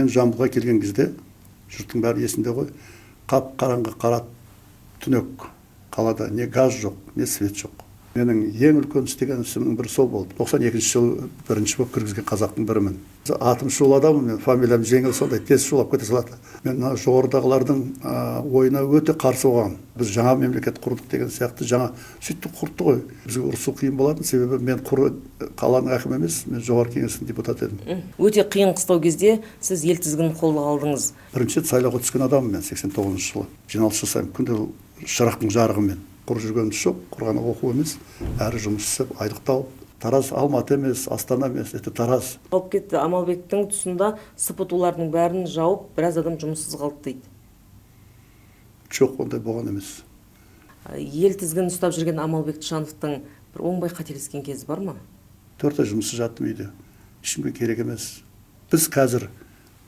Мен Жамбылға келген кезде жұрттың бәрі есінде ғой, қап-қараңғы қара түнек қалада, не газ жоқ, не свет жоқ. Менің ең үлкен істеген ісімнің бірі сол болды. 92 жылы бірінші болып кіргізген қазақтың бірімін. Атым шулы адаммын, мен фамилиям жеңіл сондай, тез шулап кете салады. Мен мына жоғарыдағылардың ойына өте қарсы болғанмын. Біз жаңа мемлекет құрдық деген сияқты жаңа сөйтіп құртты ғой. Бізге ұрысу қиын болатын, себебі мен құр қаланың әкімі емес, мен Жоғарғы Кеңестің депутаты едім. Өте қиын қыстау кезде сіз ел тізгінін қолға алдыңыз. Бірінші рет сайлауға түскен адаммын мен 89 жылы. Жиналыс жасаймын, күнде шырақтың жарығымен. Құр жүргеніміз жоқ, құр ғана оқу емес, әрі жұмыс істеп, айлық тауып. Тараз Алматы емес, Астана емес, это Тараз. Қалып кетті. Амалбектің тұсында СПТУ-лардың бәрін жауып, біраз адам жұмыссыз қалды дейді. Жоқ, ондай болған емес. Ел тізгінін ұстап жүрген Амалбек Тышановтың бір оңбай қателескен кезі бар ма? 4 ай жұмыссыз жаттым үйде. Ешкімге керек емес. Біз қазір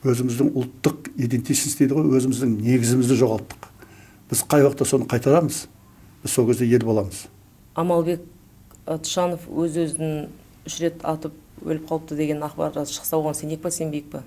өзіміздің ұлттық идентичность дейді ғой, өзіміздің негізімізді жоғалттық. Біз қай уақытта соны қайтарамыз? Біз сол кезде ел боламыз. Амалбек Тышанов өз-өзін 3 рет атып өліп қалыпты деген ақпар шықса, оған сенейік па, сенбейік па?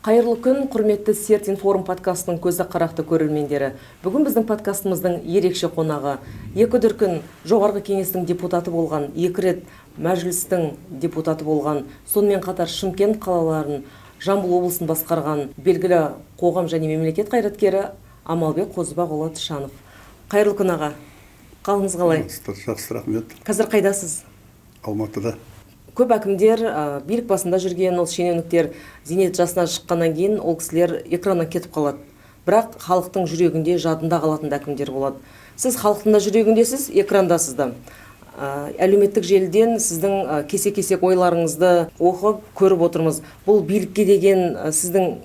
Қайырлы күн, құрметті Серт Информ подкастының көзі қарақты көрермендері. Бүгін біздің подкастымыздың ерекше қонағы, екі дүркін Жоғарғы Кеңестің депутаты болған, 2 рет Мәжілістің депутаты болған, сонымен қатар Шымкент қалаларын, Жамбыл облысын басқарған белгілі қоғам және мемлекет қайраткері Амалбек Қозыбақұлы Тышанов. Қайырлы күн, аға. Қалыңыз қалай? Жақсы, рахмет. Қазір қайдасыз? Алматыда. Көп әкімдер, билік басында жүрген ол шенеуніктер зейнет жасына шыққаннан кейін ол кісілер экраннан кетіп қалады. Бірақ халықтың жүрегінде, жадында қалатын да әкімдер болады. Сіз халықтың да жүрегіндесіз, экрандасыз да. Әлеуметтік желіден сіздің кесек-кесек ойларыңызды оқып, көріп отырмыз. Бұл билікке деген сіздің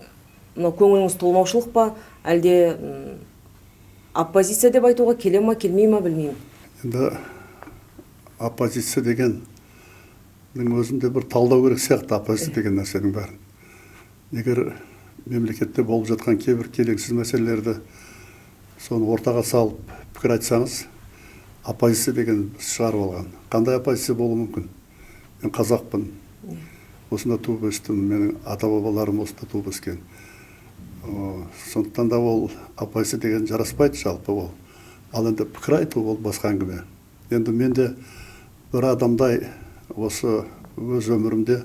мынау көңіліңіз толмаушылық па, әлде оппозиция деп айтуға келе ма, келмей ма, білмеймін. Енді оппозиция деген өзінде бір талдау керек сияқты, оппозиция деген нәрсенің бәрін. Егер мемлекетте болып жатқан кейбір келеңсіз мәселелерді соны ортаға салып пікір айтсаңыз, оппозиция деген шығарып алған. Қандай оппозиция болуы мүмкін? Мен қазақпын, осында туып өстім, менің ата-бабаларым осында туып өскен. Сондықтан да ол оппозиция деген жараспайды жалпы ол. Ал енді пікір айту ол басқа әңгіме. Енді мен де бір адамдай осы өз өмірімде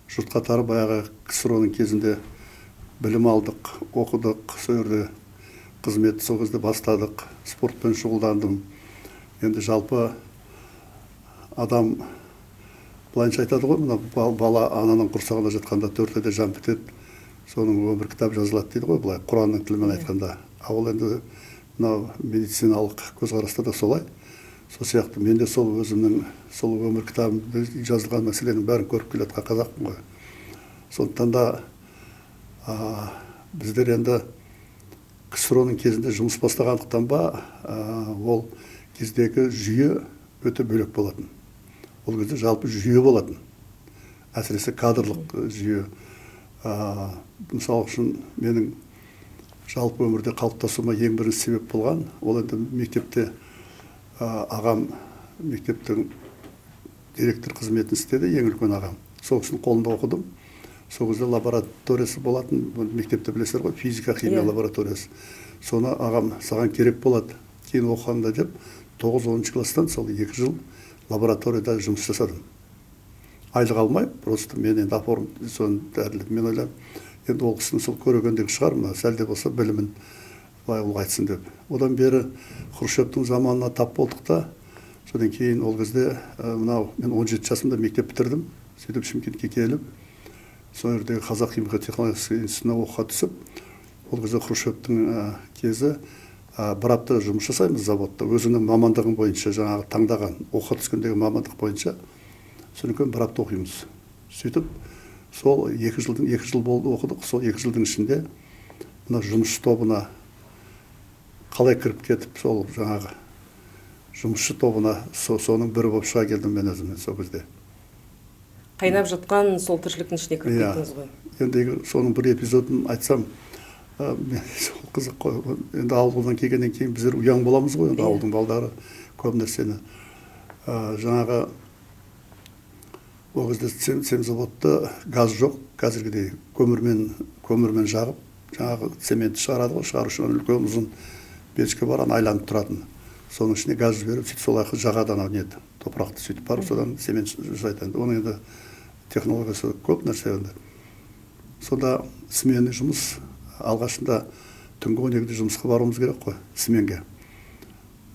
жұрт қатары баяғы КСРО-ның кезінде білім алдық, оқыдық, сол жерде қызметті сол кезде бастадық, спортпен шұғылдандым. Енді жалпы адам былайынша айтады ғой, мына бала ананың құрсағында жатқанда 4 айда жан бітеді, соның өмір кітабы жазылады дейді ғой, былай Құранның тілімен айтқанда. Ал ол енді мынау медициналық көзқараста да солай. Сол сияқты мен де сол өзімнің сол өмір кітабымда жазылған мәселенің бәрін көріп келе жатқан қазақпын ғой. Сондықтан да біздер енді КСРО-ның кезінде жұмыс бастағандықтан ба, ол кездегі жүйе өте бөлек болатын. Ол кезде жалпы жүйе болатын. Әсіресе кадрлық жүйе. Мысалы үшін менің жалпы өмірде қалыптасуыма ең бірінші себеп болған, ол енді мектепте ағам мектептің директор қызметін істеді, ең үлкен ағам. Сол кісінің қолында оқыдым. Сол кезде лабораториясы болатын, мектепте білесіздер ғой, физика, химия лабораториясы. Соны ағам саған керек болады, кейін оқығанда деп 9-10 класстан сол 2 жыл лабораторияда жұмыс жасадым. Айлық алмай, просто мен енді оформ, соны дәрілеп, мен ойлаймын, енді ол кісінің сол көрегендігі шығар, мына сәл де болса білімін былай ұлғайтсын деп. Одан бері Хрущевтің заманына тап болдық та, содан кейін ол кезде мынау мен 17 жасымда мектеп бітірдім, сөйтіп Шымкентке келіп, сол жердегі Қазақ химия технологиясы институтына оқуға түсіп, ол кезде Хрущевтің кезі, бір апта жұмыс жасаймыз заводта, өзіңнің мамандығың бойынша, жаңағы таңдаған, оқуға түскендегі мамандық бойынша, содан кейін бір апта оқимыз. Сөйтіп, сол 2 жыл болды оқыдық, сол 2 жылдың ішінде мына жұмысшы тобына қалай кіріп кетіп, сол жаңағы жұмысшы тобына соның бірі болып шыға келдім мен өзім сол кезде. Қайнап жатқан сол тіршіліктің ішіне кіріп кеттіңіз ғой. Енді егер соның бір эпизодын айтсам, Сол қызық қой. Енді ауылдан келгеннен кейін біздер ұяң боламыз ғой, енді ауылдың балдары көп нәрсені. Жаңағы ол кезде цемзаводта газ жоқ, қазіргідей көмірмен жағып, жаңағы цементті шығарады ғой, шығару үшін үлкен ұзын печка бар, ана айланып тұратын. Соның ішіне газ жіберіп, сөйтіп сол арқылы жағады анау неді, топырақты сөйтіп барып, содан цемент жасайды. Оның енді технологиясы көп нәрсе енді. Сонда сменный жұмыс, алғашында түнгі 12-де жұмысқа баруымыз керек қой, сменге.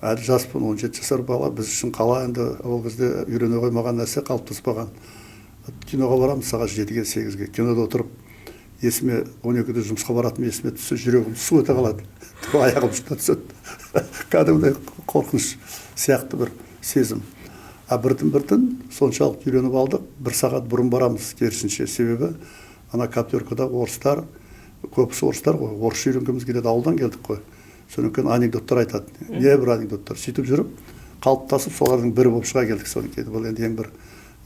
Әлі жаспын, 17 жасар бала, біз үшін қала енді ол кезде үйрене қоймаған нәрсе, қалыптаспаған. Киноға барамыз сағат 7-ге, 8-ге. Кинода отырып, есіме 12-де жұмысқа баратыным есіме түссе, жүрегім су ете қалады. Аяғым ұшына түседі. Кәдімгідей қорқыныш сияқты бір сезім. А біртін-біртін соншалық үйреніп алдық, бір сағат бұрын барамыз керісінше. Себебі ана каптеркада орыстар, көбісі орыстар ғой, орысша үйренгіміз келеді, ауылдан келдік қой. Содан кейін анекдоттар айтады, небір анекдоттар. Сөйтіп жүріп, қалыптасып, солардың бірі болып шыға келдік. Содан кейін бұл енді ең бір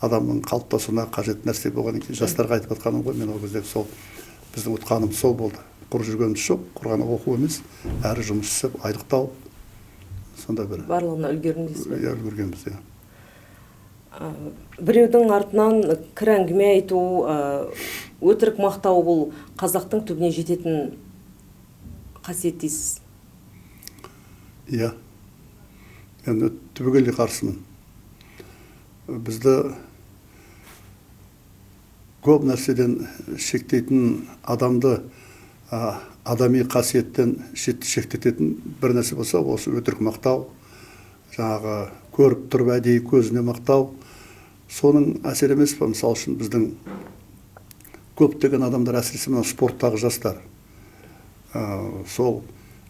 адамның қалыптасуына қажет нәрсе болғаннан кейін жастарға айтып жатқаным ғой, мен ол кездегі сол біздің ұтқанымыз сол болды. Құр жүргеніміз жоқ, құр ғана оқу емес, әрі жұмыс істеп, айлық тауып, сондай бір. Барлығына үлгердім дейсіз бе? Иә, үлгергенбіз, иә. Біреудің артынан кір әңгіме айту, өтірік мақтау бұл қазақтың түбіне жететін қасиет дейсіз? Иә, мен түбегейлі қарсымын. Бізді көп нәрседен шектейтін адамды, адами қасиеттен шектететін бір нәрсе болса, осы өтірік мақтау, жаңағы көріп тұрып әдейі көзіне мақтау, соның әсері емес пе? Мысал үшін біздің көптеген адамдар, әсіресе мына спорттағы жастар, сол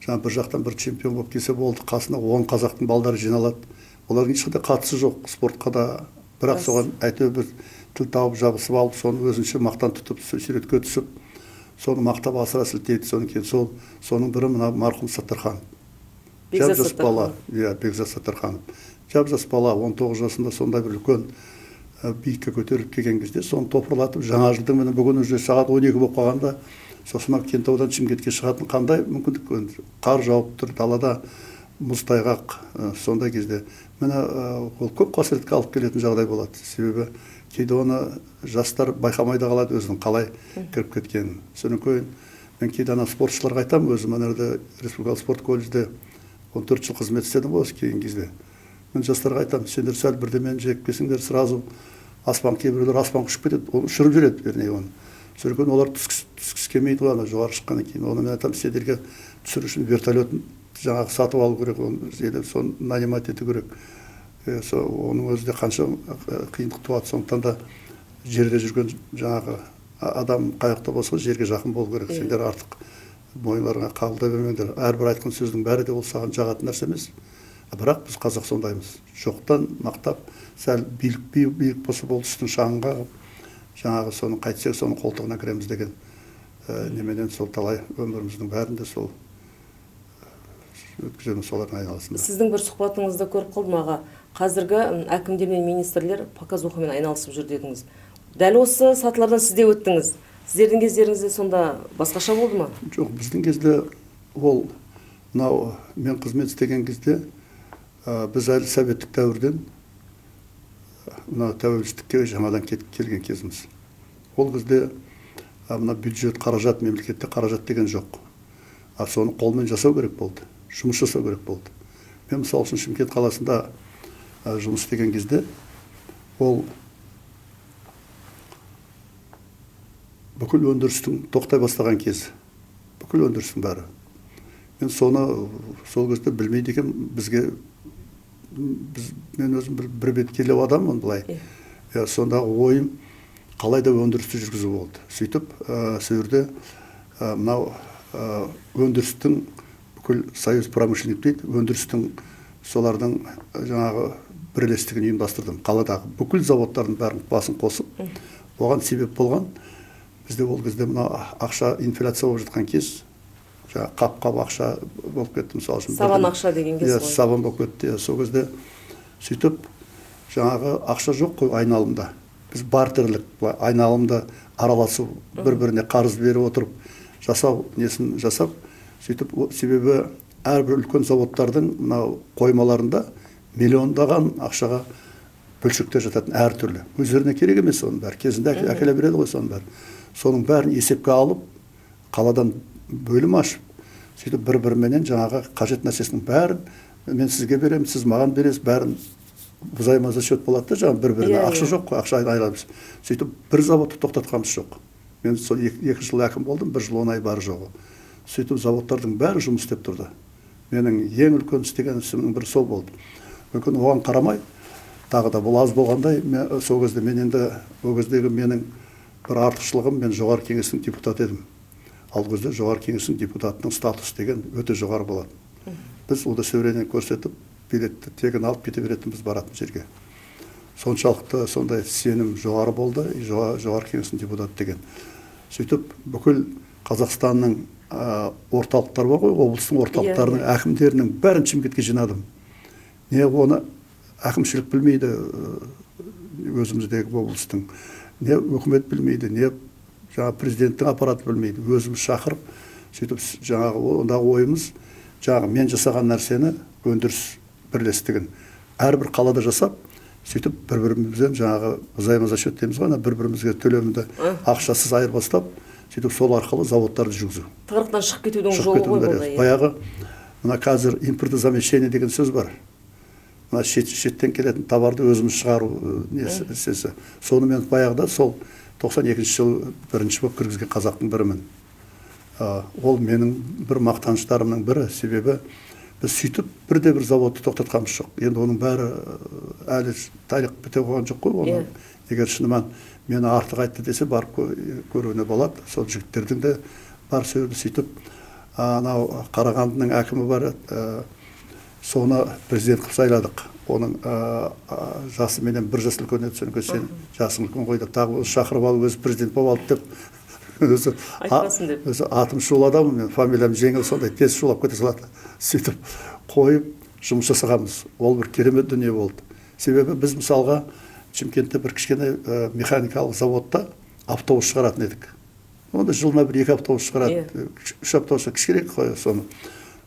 жаңа бір жақтан бір чемпион болып келсе болды, қасына 10 қазақтың балдары жиналады. Олардың ешқандай қатысы жоқ спортқа да, бірақ соған әйтеуір бір тіл тауып жабысып алып, соны өзінше мақтан тұтып, суретке түсіп, соны мақтап асыра сілтейді. Содан кейін соның бірі мына марқұм Саттарханов. Бекзат Жап-жас бала, иә, Бекзат Саттарханов. Жап-жас бала, 19 жасында сондай бір үлкен биікке көтеріліп келген кезде соны топырлатып, жаңа жылдың міне бүгін уже сағат 12 болып қалғанда, сосын барып Кентаудан Шымкентке шығатын қандай мүмкіндік? Қар жауып тұр, далада мұз тайғақ, сондай кезде. Міне, ол көп қасіретке алып келетін жағдай болады. Себебі кейде оны жастар байқамай да қалады өзінің қалай кіріп кеткенін. Содан кейін мен кейде ана спортшыларға айтамын, өзім ана жерде республикалық спорт колледжде 14 жыл қызмет істедім ғой осы келген кезде. Мен жастарға айтамын, сендер сәл бірдемені жеп келсеңдер, сразу аспан, кейбіреулер аспанға ұшып кетеді, оны ұшырып жібереді, вернее оны. Содан кейін олар түскісі келмейді ғой, ана жоғары шыққаннан кейін. Оны мен айтамын, сендерге түсіру үшін вертолет жаңағы сатып алу керек, оны енді соны нанимать ету керек. Оның өзі де қанша қиындық туады. Сондықтан да жерде жүрген жаңағы адам қай жақта болса жерге жақын болу керек. Сендер артық мойындарыңа қабылдай бермеңдер. Әрбір айтқан сөздің бәрі де ол саған жағатын нәрсе емес. Бірақ біз қазақ сондаймыз. Жоқтан мақтап, сәл билік болса болды, үстін шаңын қағып, жаңағы соны қайтсек соның қолтығына кіреміз деген неменен сол талай өміріміздің бәрінде сол өткіземіз солардың айналасында. Сіздің бір сұхбатыңызда көріп қалдым аға, қазіргі әкімдер мен министрлер показухамен айналысып жүр дедіңіз. Дәл осы сатылардан сіз де өттіңіз. Сіздердің кездеріңізде сонда басқаша болды ма? Жоқ, біздің кезде ол мынау мен қызмет істеген кезде, біз әлі советтік дәуірден мына тәуелсіздікке жаңадан келген кезіміз. Ол кезде мына бюджет, қаражат, мемлекетте қаражат деген жоқ. А соны қолмен жасау керек болды, жұмыс жасау керек болды. Мен мысалы үшін Шымкент қаласында жұмыс істеген кезде ол бүкіл өндірістің тоқтай бастаған кезі, бүкіл өндірістің бәрі. Мен соны сол кезде білмейді екенмін, мен өзім бір беткейлеу адаммын былай. Сондағы ойым қалай да өндірісті жүргізу болды. Сөйтіп, сол жерде, мынау, өндірістің бүкіл союз промышленник дейді, өндірістің солардың жаңағы бірлестігін ұйымдастырдым. Қаладағы бүкіл заводтардың бәрін басын қосып, оған себеп болған бізде ол кезде мына ақша инфляция болып жатқан кез, жаңа қап-қап ақша болып кетті, мысалы үшін. Сабан ақша деген кез Иә, ғой. сабан болып кетті, иә, сол кезде сөйтіп жаңағы ақша жоқ қой айналымда. Біз бартерлік былай айналымда араласу, бір-біріне қарыз беріп отырып, жасау несін жасап, сөйтіп, себебі әрбір үлкен заводтардың мынау қоймаларында миллиондаған ақшаға бөлшектер жататын әртүрлі. Өздеріне керек емес соның бәрі. Кезінде әкеле береді ғой соның бәрі. Соның бәрін есепке алып, қаладан бөлім ашып, сөйтіп бір-біріменен жаңағы қажет нәрсесінің бәрін мен сізге беремін, сіз маған бересіз, бәрін взаимозасчет болады да, жаңағы бір-біріне ақша жоқ қой, ақша айырамыз. Сөйтіп бір заводты тоқтатқанымыз жоқ. Мен сол 2 жыл әкім болдым, 1 жыл 10 ай бар жоғы. Сөйтіп заводтардың бәрі жұмыс істеп тұрды. Менің ең үлкен істеген ісімнің бірі сол болды. Мүмкін оған қарамай, тағы да бұл аз болғандай, сол кезде мен енді, ол кездегі менің бір артықшылығым, мен Жоғарғы кеңестің депутаты едім. Ал кезде Жоғарғы кеңестің депутатының статусы деген өте жоғары болатын. Біз удостоверение көрсетіп, билетті тегін алып кете беретінбіз баратын жерге. Соншалықты сондай сенім жоғары болды, Жоғарғы кеңестің депутаты деген. Сөйтіп бүкіл Қазақстанның орталықтары бар ғой, облыстың орталықтарының әкімдерінің бәрін Шымкентке жинадым. Не оны әкімшілік білмейді, өзіміздегі облыстың, не өкімет білмейді, не жаңа президенттің аппараты білмейді. Өзіміз шақырып, сөйтіп жаңағы ондағы ойымыз, жаңағы мен жасаған нәрсені, өндіріс бірлестігін әрбір қалада жасап, сөйтіп бір-бірімізден жаңағы взаимозасчет дейміз ғой, ана бір-бірімізге төлемді ақшасыз айырбастап, сөйтіп сол арқылы заводтарды жүргізу. Тығырықтан шығып кетудің Шығып жолы кетудің ғой бұл дәрежесі. да, иә. Баяғы мына қазір импортозамещение деген сөз бар. Мына шеттен келетін товарды өзіміз шығару несі, сесі. Соны мен баяғыда сол тоқсан екінші жылы бірінші болып кіргізген қазақтың бірімін. Ол менің бір мақтаныштарымның бірі, себебі біз сөйтіп бірде бір заводты тоқтатқанымыз жоқ. Енді оның бәрі әлі тарих біте қойған жоқ қой оның. Егер шынымен мені артық айтты десе, барып көруіне болады. Сол жігіттердің де бар сөзі. Сөйтіп анау Қарағандының әкімі бар еді, соны президент қылып сайладық. Оның жасы менен бір жас үлкен еді, содан кейін сен жасың үлкен ғой деп тағы өзі шақырып алып, өзі президент болып алды деп. Өзі Айтпасын деп. Өзі атым шулы адаммын мен, фамилиям жеңіл, сондай тез шулап кете салады. Сөйтіп қойып жұмыс жасағанбыз. Ол бір керемет дүние болды. Себебі біз мысалға Шымкентте бір кішкене механикалық заводта автобус шығаратын едік. Онда жылына бір 2 автобус шығарады, 3 автобус кішкене қой соны.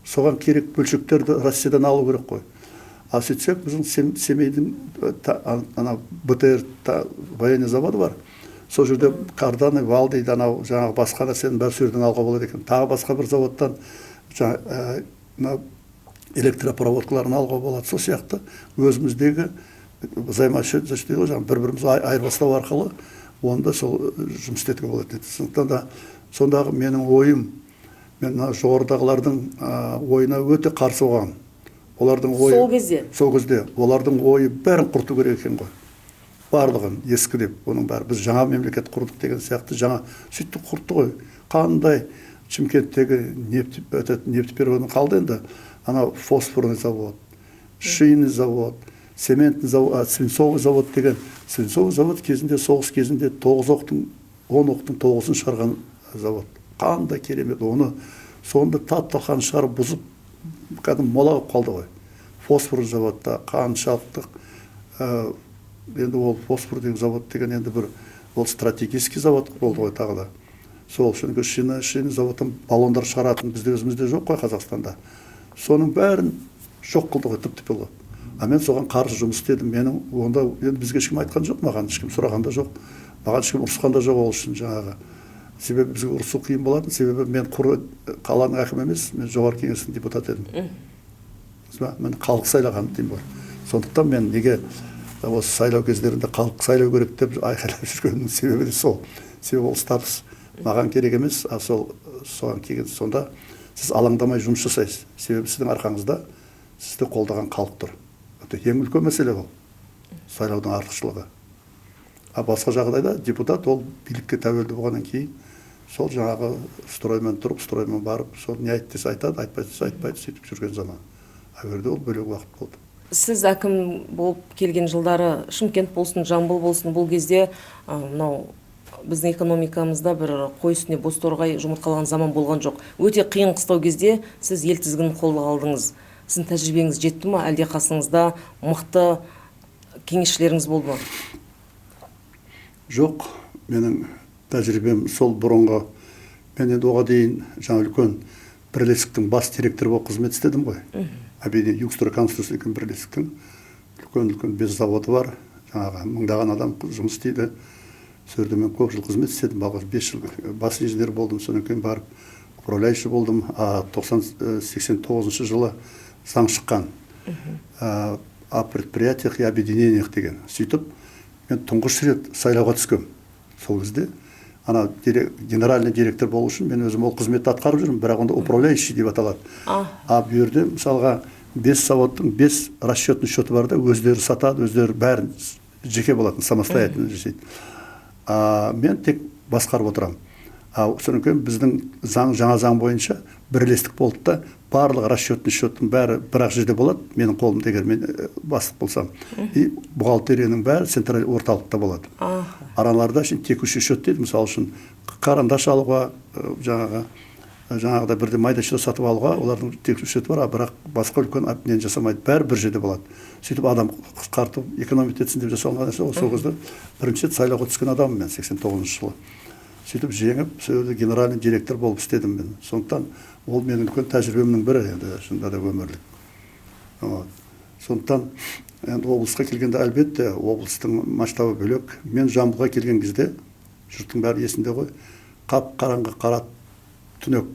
Соған керек бөлшектерді Россиядан алу керек қой. Ал сөйтсек, біздің Семейдің ана БТР военный заводы бар. Сол жерде карданы, вал дейді, анау жаңағы басқа нәрсенің бәрі сол жерден алуға болады екен. Тағы басқа бір заводтан жаңа мына электропроводкаларын алуға болады. Сол сияқты өзіміздегі взаимосчет дейді ғой, жаңағы бір-бірімізді айырбастау арқылы онда сол жұмыс істетуге болады дейді. Сондықтан да сондағы менің ойым, мен мына жоғарыдағылардың ойына өте қарсы болғанмын. Олардың ойы Сол кезде? Сол кезде олардың ойы бәрін құрту керек екен ғой. Барлығын ескі деп, оның бәрі. Біз жаңа мемлекет құрдық деген сияқты жаңа сөйтіп құртты ғой. Қандай Шымкенттегі нефть, нефтепереводың қалды енді. Анау фосфорный завод, шинный завод, цементный завод, свинцовый завод деген. Свинцовый завод кезінде, соғыс кезінде тоғыз оқтың, он оқтың тоғызын шығарған завод. Қандай керемет, оны сонда тат-талқан шығарып бұзып, кәдімгі мола қылып қалды ғой. Фосфор заводта қаншалықты, енді ол фосфор деген завод деген енді бір ол стратегический завод болды ғой тағы да. Сол үшін шина заводтан баллондар шығаратын бізде өзімізде жоқ қой Қазақстанда. Соның бәрін жоқ қылды ғой, тіп-тіпіл қылып. А мен соған қарсы жұмыс істедім. Менің онда енді бізге ешкім айтқан жоқ, маған ешкім сұраған да жоқ, маған ешкім ұрысқан да жоқ ол үшін жаңағы. Себебі бізге ұрысу қиын болатын, себебі мен құр қаланың әкімі емес, мен Жоғарғы кеңестің депутаты едім. Мен халық сайлаған деймін ғой. Сондықтан мен неге осы сайлау кездерінде халық сайлау керек деп айқайлап жүргенімнің себебі де сол. Себебі ол статус маған керек емес, а сол соған келген сонда сіз алаңдамай жұмыс жасайсыз. Себебі сіздің арқаңызда сізді қолдаған халық тұр. Өте ең үлкен мәселе ол. Сайлаудың артықшылығы. А басқа жағдайда депутат ол билікке тәуелді болғаннан кейін сол жаңағы строймен тұрып, строймен барып, сол не айт десе айтады, айтпа десе айтпайды, сөйтіп жүрген заман. А жерде ол бөлек уақыт болды. Сіз әкім болып келген жылдары Шымкент болсын, Жамбыл болсын, бұл кезде, мынау біздің экономикамызда бір қой үстіне бозторғай жұмыртқалаған заман болған жоқ. Өте қиын қыстау кезде сіз ел тізгінін қолға алдыңыз. Сіздің тәжірибеңіз жетті ма, әлде қасыңызда мықты кеңесшілеріңіз болды ма? Жоқ, менің тәжірибем сол бұрынғы Мен енді оға дейін жаңа үлкен бірлестіктің бас директоры болып қызмет істедім ғой. Объединение Югстройконструкция үлкен бірлестіктің үлкен-үлкен 5 заводы бар. Жаңағы мыңдаған адам жұмыс істейді. Сол жерде мен көп жыл қызмет істедім. Алғаш 5 жыл бас инженер болдым, содан кейін барып управляющий болдым. 89 жылы заң шыққан. О предприятиях и объединениях деген. Сөйтіп мен тұңғыш рет сайлауға түскем. Сол кезде ана генеральный директор болу үшін мен өзім ол қызметті атқарып жүрмін, бірақ онда управляющий деп аталады. А бұл жерде мысалға 5 заводтың 5 расчетный счеты бар да, өздері сатады, өздері бәрін жеке болатын, самостоятельно жасайды. Мен тек басқарып отырамын. Содан кейін біздің заң, жаңа заң бойынша бірлестік болды да, барлық расчетный счеттың бәрі бір ақ жерде болады, менің қолымда, егер мен бастық болсам. И бухгалтерияның бәрі централь орталықта болады. Араларда үшін текущий счет дейді, мысалы үшін карандаш алуға, жаңағыдай бірде майда шүйде сатып алуға олардың текущий счеті бар, бірақ басқа үлкен нені жасамайды, бәрі бір жерде болады. Сөйтіп адам қысқартып, экономить етсін деп жасалған нәрсе. Сол кезде бірінші рет сайлауға түскен адаммын мен 89 жылы. Сөйтіп жеңіп, сол жерде генеральный директор болып істедім мен. Сондықтан ол менің үлкен тәжірибемнің бірі енді, шынында да өмірлік. Вот. Сондықтан енді облысқа келгенде, әлбетте, облыстың масштабы бөлек. Мен Жамбылға келген кезде, жұрттың бәрі есінде ғой, қап-қараңғы қара түнек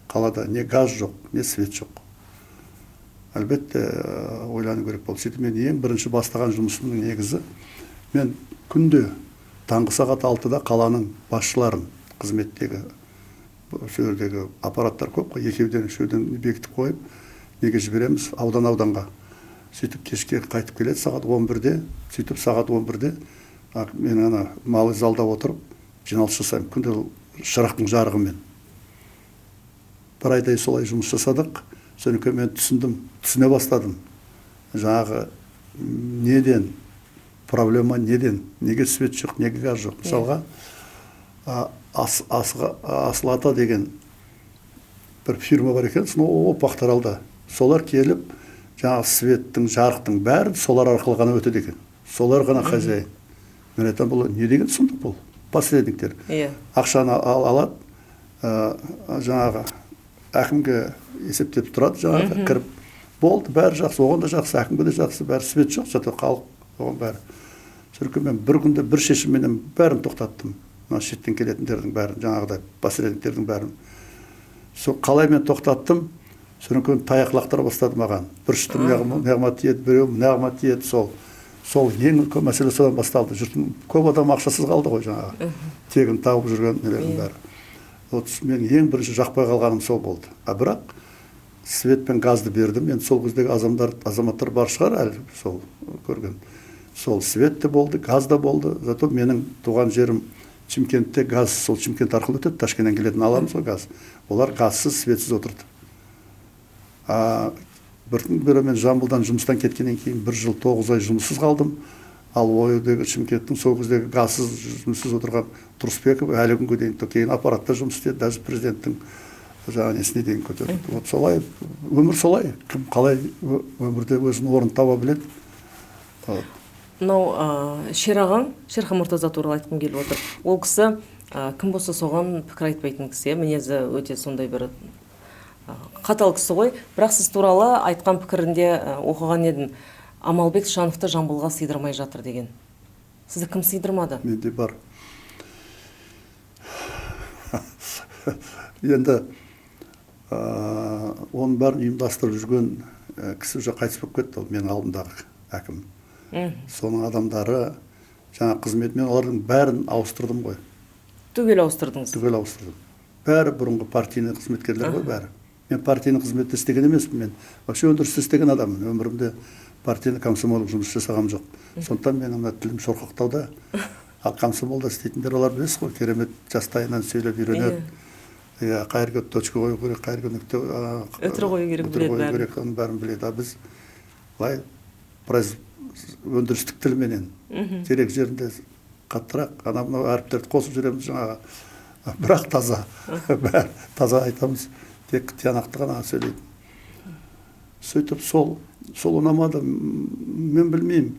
қалада, не газ жоқ, не свет жоқ. Әлбетте, ойлану керек болды. Сөйтіп мен ең бірінші бастаған жұмысымның негізі, мен күнде таңғы сағат 6-да қаланың басшыларын, қызметтегі сол жердегі аппараттар көп қой, екеуден үшеуден бекітіп қойып, неге жібереміз аудан-ауданға. Сөйтіп кешке қайтып келеді сағат 11-де, сөйтіп сағат 11-де мен ана малый залда отырып жиналыс жасаймын, күнде шырақтың жарығымен. Бір айдай солай жұмыс жасадық. Содан кейін мен түсіндім, түсіне бастадым. Жаңағы неден проблема, неден, неге свет жоқ, неге газ жоқ. Мысалға, Асыл ата деген бір фирма бар екен, сонау Пахтаралда. Солар келіп, жаңағы светтің, жарықтың бәрін солар арқылы ғана өтеді екен. Солар ғана хозяин. Мен айтамын, бұл не деген сұмдық бұл? Посредниктер. Ақшаны алады, жаңағы әкімге есептеп тұрады, жаңағы кіріп. Болды, бәрі жақсы, оған да жақсы, әкімге де жақсы, бәрі свет жоқ, зато халық оған бәрі. Содан мен бір күнде бір шешімменен бәрін тоқтаттым. Мына шеттен келетіндердің бәрін, жаңағыдай посредниктердің бәрін. Сол қалай мен тоқтаттым, содан кейін таяқ лақтыра бастады маған. Бір шытым мынағыма тиеді, біреу мынағыма тиеді, сол. Сол ең үлкен мәселе содан басталды. Жұрттың көп адам ақшасыз қалды ғой жаңағы. Тегін тауып жүрген нелердің бәрі. Вот мен ең бірінші жақпай қалғаным сол болды. А бірақ свет пен газды бердім. Енді сол кездегі азаматтар бар шығар әлі сол көрген. Сол свет те болды, газ да болды. Зато менің туған жерім Шымкентте газ, сол Шымкент арқылы өтеді, Ташкенттен келетін аламыз ғой газ. Олар газсыз, светсіз отырды. Бір күн бері мен Жамбылдан жұмыстан кеткеннен кейін бір жыл 9 ай жұмыссыз қалдым. Ал ойдегі Шымкенттің сол кездегі газсыз, жұмыссыз отырған Тұрысбеков әлі күнге дейін кейін аппаратта жұмыс істеді, даже президенттің жаңа несіне дейін көтерді. Вот солай, өмір солай. Кім қалай өмірде өзінің орнын таба біледі. Вот. Мынау, Шерағаң, Шерхан Мұртаза туралы айтқым келіп отыр. Ол кісі, кім болса соған пікір айтпайтын кісі, мінезі өте сондай бір, қатал кісі ғой. Бірақ сіз туралы айтқан пікірінде, оқыған едім. Амалбек Тішановты Жамбылға сыйдырмай жатыр деген. Сізді кім сыйдырмады? Менде бар. Енді, оның бәрін ұйымдастырып жүрген, кісі уже қайтыс болып кетті, ол менің алдымдағы әкім. Соның адамдары жаңа қызметмен олардың бәрін ауыстырдым ғой. Түгел ауыстырдыңыз? Түгел ауыстырдым. Бәрі бұрынғы партийный қызметкерлер ғой бәрі. Мен партийный қызметте істеген емеспін, мен вообще өндірісте істеген адаммын. Өмірімде партийный комсомолдық жұмыс жасағам жоқ. Сондықтан менің мына тілім шорқақтауда. Ал комсомолда істейтіндер олар білесіз ғой, керемет жастайынан сөйлеп үйренеді. Иә, қай жерге точка қою керек, қай жерге нүкте, Үтір қою керек, үтір біледі қою бәрін. керек, оның бәрін біледі. А біз былай өндірістік тілменен керек жерінде қаттырақ, ана мынау әріптерді қосып жүреміз жаңағы. Бірақ таза, бәрі таза айтамыз, тек тиянақты ғана сөйлейтін. Сөйтіп сол ұнамады. Мен білмеймін.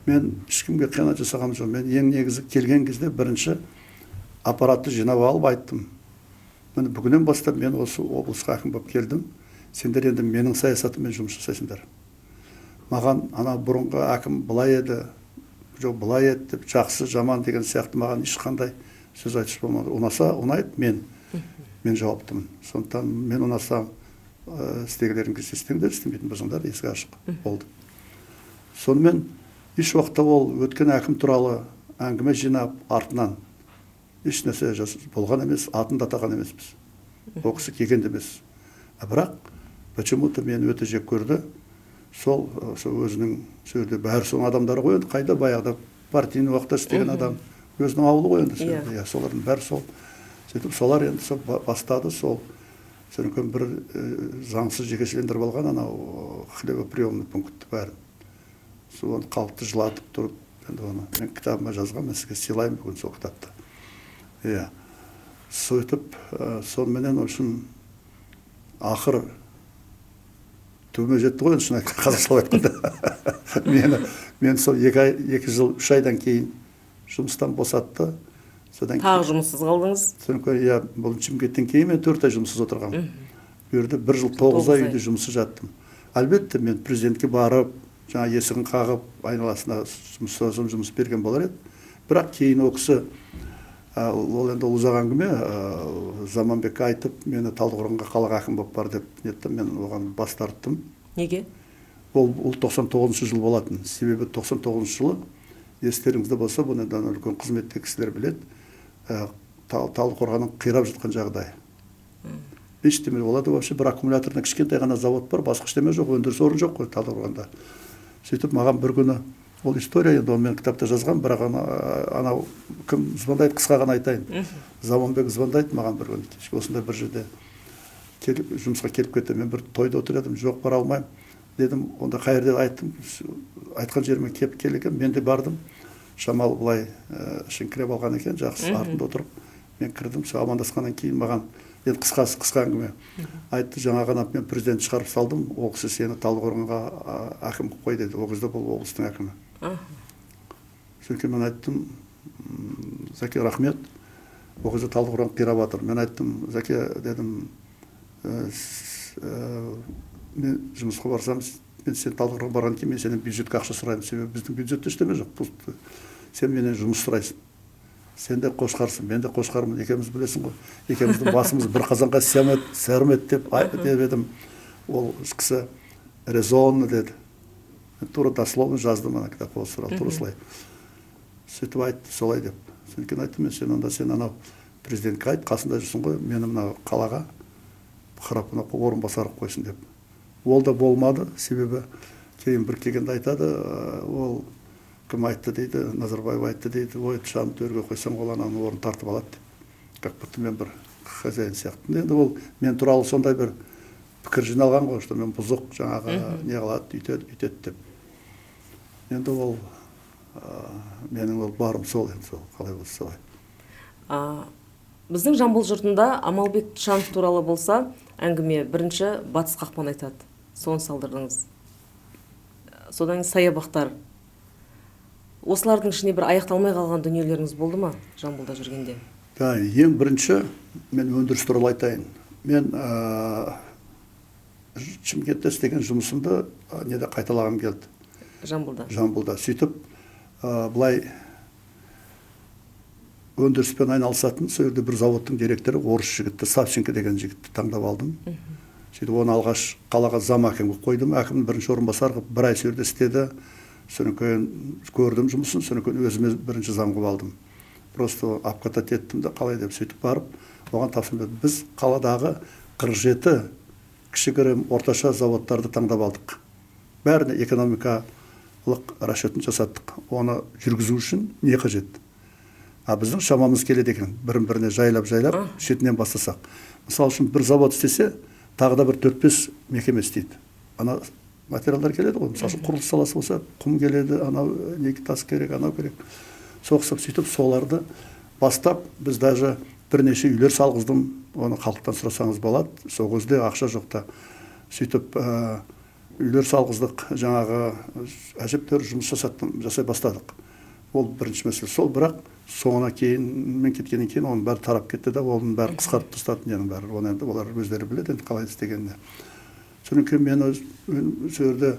Мен ешкімге қиянат жасағаным жоқ. Мен ең негізі келген кезде бірінші аппаратты жинап алып айттым. Міне, бүгіннен бастап мен осы облысқа әкім болып келдім. Сендер енді менің саясатыммен жұмыс жасайсыңдар. Маған ана бұрынғы әкім былай еді, жоқ былай еді деп, жақсы, жаман деген сияқты маған ешқандай сөз айтыс болмады. Ұнаса ұнайды, мен жауаптымын. Сондықтан мен ұнасам, істегілерің келсе істеңдер, істемейтін болсаңдар, есік ашық болды. Сонымен еш уақытта ол өткен әкім туралы әңгіме жинап, артынан еш нәрсе болған емес, атын да атаған емеспіз. Ол кісі келген де емес. А бірақ почему-то мені өте жек көрді. Сол, сол өзінің сол жерде бәрі соның адамдары ғой енді, қайда баяғыда партийный уақытта істеген адам, өзінің ауылы ғой енді сол жерде. Иә, солардың бәрі сол. Сөйтіп солар енді сол бастады, сол содан кейін бір заңсыз жекешелендіріп алған анау хлебоприемный пунктті бәрін. Сол оны халықты жылатып тұрып, енді оны мен кітабыма жазғанмын, мен сізге сыйлаймын бүгін сол кітапты. Иә. Сөйтіп, соныменен, в общем, ақыр түбіме жетті ғой енді, шын қазақшалап айтқанда. Мені сол 2 ай, 2 жыл 3 айдан кейін жұмыстан босатты. Содан Тағы жұмыссыз қалдыңыз. Содан кейін, иә, бұл Шымкенттен кейін мен 4 ай жұмыссыз отырғанмын. Бұл жерде 1 жыл 9 ай 9 ай. үйде жұмыссыз жаттым. Әлбетте, мен президентке барып, жаңа есігін қағып, айналасына жұмыс сұрасам, жұмыс берген болар еді. Бірақ кейін ол кісі, ол енді ұзақ әңгіме, Заманбекке айтып, мені Талдықорғанға қалаға әкім болып бар деп нетті, мен оған бас тарттым. Неге? Ол 99 жыл болатын. Себебі 99 жылы, естеріңізде болса, бұны енді ана үлкен қызметтегі кісілер біледі, Талдықорғанның қирап жатқан жағдайы. Ештеме болады вообще, бір аккумуляторный кішкентай ғана завод бар, басқа ештеме жоқ, өндіріс орны жоқ қой Талдықорғанда. Сөйтіп маған бір күні, ол история енді, оны мен кітапта жазғанмын, бірақ ана, анау кім звондайды, қысқа ғана айтайын. Заманбек звондайды маған бір күні кешке, осындай бір жерде келіп, жұмысқа келіп кетті. Мен бір тойда отыр едім, жоқ, бара алмаймын дедім. Онда қай жерде, айттым, айтқан жеріме келіп кел екен. Мен де бардым, шамалы былай ішіңкіреп алған екен, жақсы, артында отырып. Мен кірдім, сол амандасқаннан кейін маған енді, қысқасы, қысқа әңгіме, айтты: жаңа ғана мен президент шығарып салдым, ол кісі сені Талдықорғанға әкім қылып қой деді. Ол кезде бұл облыстың әкімі. Содан кейін мен айттым: Зәке, рахмет. Ол кезде Талдықорған қирап жатыр. Мен айттым: Зәке, дедім, мен жұмысқа барсам, мен сен Талдықорғанға барғаннан кейін мен сенен бюджетке ақша сұраймын, себебі біздің бюджетте ештеме жоқ. Сен менен жұмыс сұрайсың, сен де қошқарсың, мен де қошқармын, екеуміз, білесің ғой, екеуміздің басымыз бір қазанға сыймайды деп, деп едім. Ол кісі резонно деді. Мен тура дословно жаздым ана кітапқа осы туралы, тура солай. Сөйтіп айтты солай деп. Содан кейін айттым мен: сен онда, сен анау президентке айт, қасында жүрсің ғой, мені мына қалаға Храпунов орынбасар қылып қойсын деп. Ол да болмады, себебі кейін бір келгенде айтады, ол кім айтты дейді, Назарбаев айтты дейді: ой, Тышанды төрге қойсаң, ол ананың орнын тартып алады деп, как будто мен бір хозяин сияқты. Енді ол мен туралы сондай бір пікір жиналған ғой, что мен бұзық, жаңағы не қылады, үйтеді бүйтеді деп. Енді ол менің ол барым сол енді, сол қалай болса солай. Біздің Жамбыл жұртында Амалбек Тышанов туралы болса әңгіме, бірінші Батыс қақпаны айтады, соны салдырдыңыз, содан кейін саябақтар. Осылардың ішінде бір аяқталмай қалған дүниелеріңіз болды ма Жамбылда жүргенде? Да, ең бірінші мен өндіріс туралы айтайын. Мен Шымкентте істеген жұмысымды неде қайталағым келді. Жамбылда. Жамбылда. Сөйтіп былай өндіріспен айналысатын сол жерде бір заводтың директоры, орыс жігітті, Савченко деген жігітті таңдап алдым. Сөйтіп оны алғаш қалаға зам әкім қылып қойдым, әкімнің бірінші орынбасары қылып. Бір ай сол жерде істеді. Содан кейін көрдім жұмысын, содан кейін өзіме бірінші зам қылып алдым. Просто обкатать еттім да, қалай деп. Сөйтіп барып оған тапсырма бердім. Біз қаладағы 47 кішігірім, орташа заводтарды таңдап алдық, бәріне экономикалық расчетін жасаттық, оны жүргізу үшін не қажет. А біздің шамамыз келеді екен бірін біріне жайлап жайлап шетінен бастасақ. Мысалы үшін, бір завод істесе, тағы да бір төрт бес мекеме істейді, ана материалдар келеді ғой. Мысалы үшін, құрылыс саласы болса, құм келеді, анау не тас керек, анау керек, соғысып. Сөйтіп соларды бастап, біз даже бірнеше үйлер салғыздым, оны халықтан сұрасаңыз болады, сол кезде ақша жоқ та. Сөйтіп үйлер салғыздық, жаңағы әжептәуір жұмыс жасаттым, жасай бастадық. Ол бірінші мәселе сол, бірақ соңына кейін мен кеткеннен кейін оның бәрі тарап кетті да, оның бәрі қысқартып тастады ненің бәрі. Оны енді олар өздері біледі енді қалай істегенін. Содан кейін мен сол жерде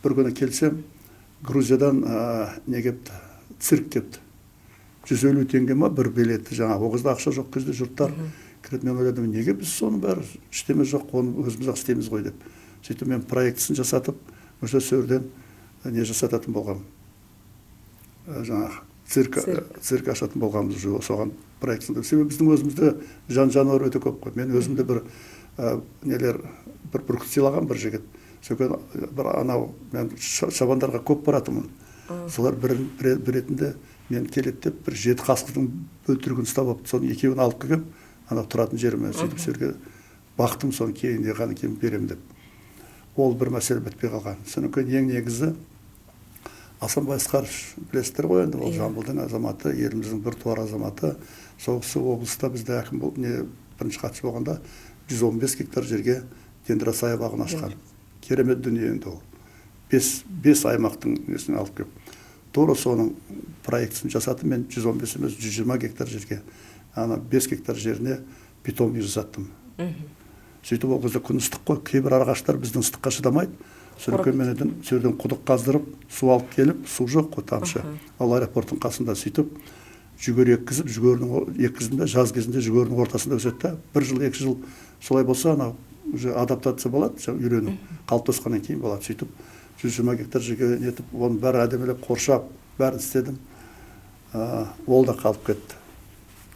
бір күні келсем, Грузиядан не келіпті, цирк келіпті. 150 теңге ма бір билеті жаңағы. Ол кезде ақша жоқ кезде жұрттар кіреді. Мен ойладым, неге біз соның бәрі ештеме жоқ, оны өзіміз ақ істейміз ғой деп. Сөйтіп мен проектісін жасатып, уже сол жерден не жасататын болғанмын. Жаңағы цирк ашатын болғанбыз уже соған проектісін. Себебі біздің өзімізде жан жануар өте көп қой. Мен өзімде бір нелер, бір бүркіт сыйлаған бір жігіт. Содан бір анау мен шабандарға көп баратынмын. Солар бір ретінде мен келеді деп бір 7 қасқырдың бөлтірігін ұстап алып, соның екеуін алып келгем, анау тұратын жеріме. Сөйтіп сол жерге бақтым, соны кейін ғана кейін беремін деп. Ол бір мәселе бітпей қалған. Содан кейін ең негізі Асанбай Асқарович, білесіздер ғой енді, ол Жамбылдың азаматы, еліміздің бір туар азаматы. Сол кісі облыста бізде әкім болып, не бірінші хатшы болғанда 115 гектар жерге дендросаябағын ашқан. Керемет дүние енді ол. 5 аймақтың несін алып келіп. Тура соның проектісін жасатып, мен 115 емес, 120 гектар жерге, ана 5 гектар жеріне питомник жасаттым. Сөйтіп ол кезде күн ыстық қой, кейбір ағаштар біздің ыстыққа шыдамайды. Содан мен едім, сол жерден құдық қаздырып, су алып келіп, су жоқ қой тамшы. Ал аэропорттың қасында сөйтіп жүгері еккізіп, жүгерінің еккіздім де, жаз кезінде жүгерінің ортасында өседі да. 1 жыл, 2 жыл солай болса, анау уже адаптация болады, үйрену, қалыптасқаннан кейін болады. Сөйтіп 120 гектар жерге нетіп, оның бәрі әдемілеп қоршап, бәрін істедім. Ол да қалып кетті.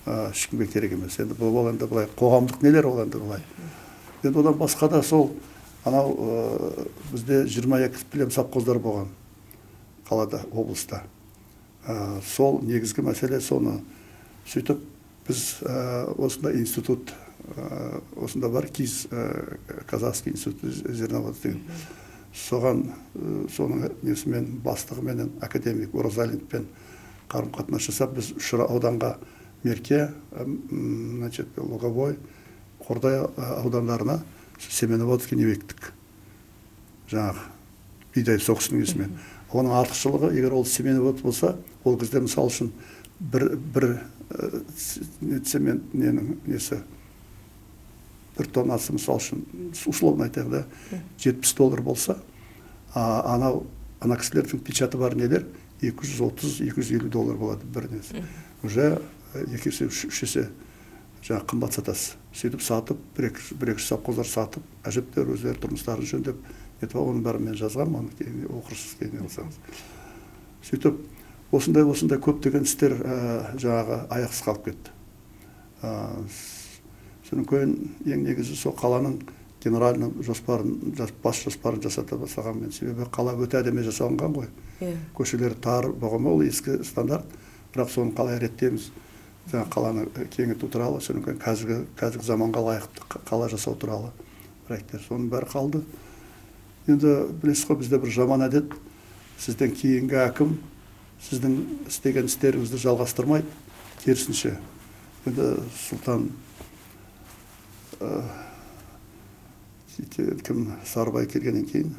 Ешкімге керек емес. Енді бұл ол енді былай қоғамдық нелер ол енді былай. Енді одан басқа да сол анау бізде 22 плем совхоздар болған қалада, облыста. Сол негізгі мәселе соны. Сөйтіп біз осында институт, осында бар КИЗ, Казахский институт зерноводства деген. Соған, соның несімен, бастығыменен, академик Оразалиновпен қарым-қатынас жасап, біз үш ауданға, Мерке, значит, Луговой, Қордай аудандарына семеноводский не бектік. Жаңағы бидай соғысының несімен. Оның артықшылығы, егер ол семеновод болса, ол кезде мысал үшін бір цемент ненің несі, бір тоннасы мысал үшін, условно айтайық да, $70 болса, анау, ана кісілердің печаты бар нелер, $230-250 болады бір несі. Уже 2 есе, 3 есе жаңағы қымбат сатасыз. Сөйтіп сатып, бір екі совхоздар сатып, әжептәуір өздері тұрмыстарын жөндеп, нетіп, оның бәрін мен жазғанмын, оны кейін оқырсыз, кейін алсаңыз. Сөйтіп, осындай көптеген істер жаңағы аяқсыз қалып кетті. Содан кейін ең негізі сол қаланың генеральный жоспарын, бас жоспарын жасата бастаған мен. Себебі қала өте әдемі жасалынған ғой. Көшелері тар болған, ол ескі стандарт, бірақ соны қалай реттейміз, жаңа қаланы кеңейту туралы, содан кейін қазіргі заманға лайықты қала жасау туралы проекттер, соның бәрі қалды. Енді білесіз ғой, бізде бір жаман әдет, сізден кейінгі әкім сіздің істеген істеріңізді жалғастырмайды, керісінше. Енді Сұлтан кім Сарыбай келгеннен кейін,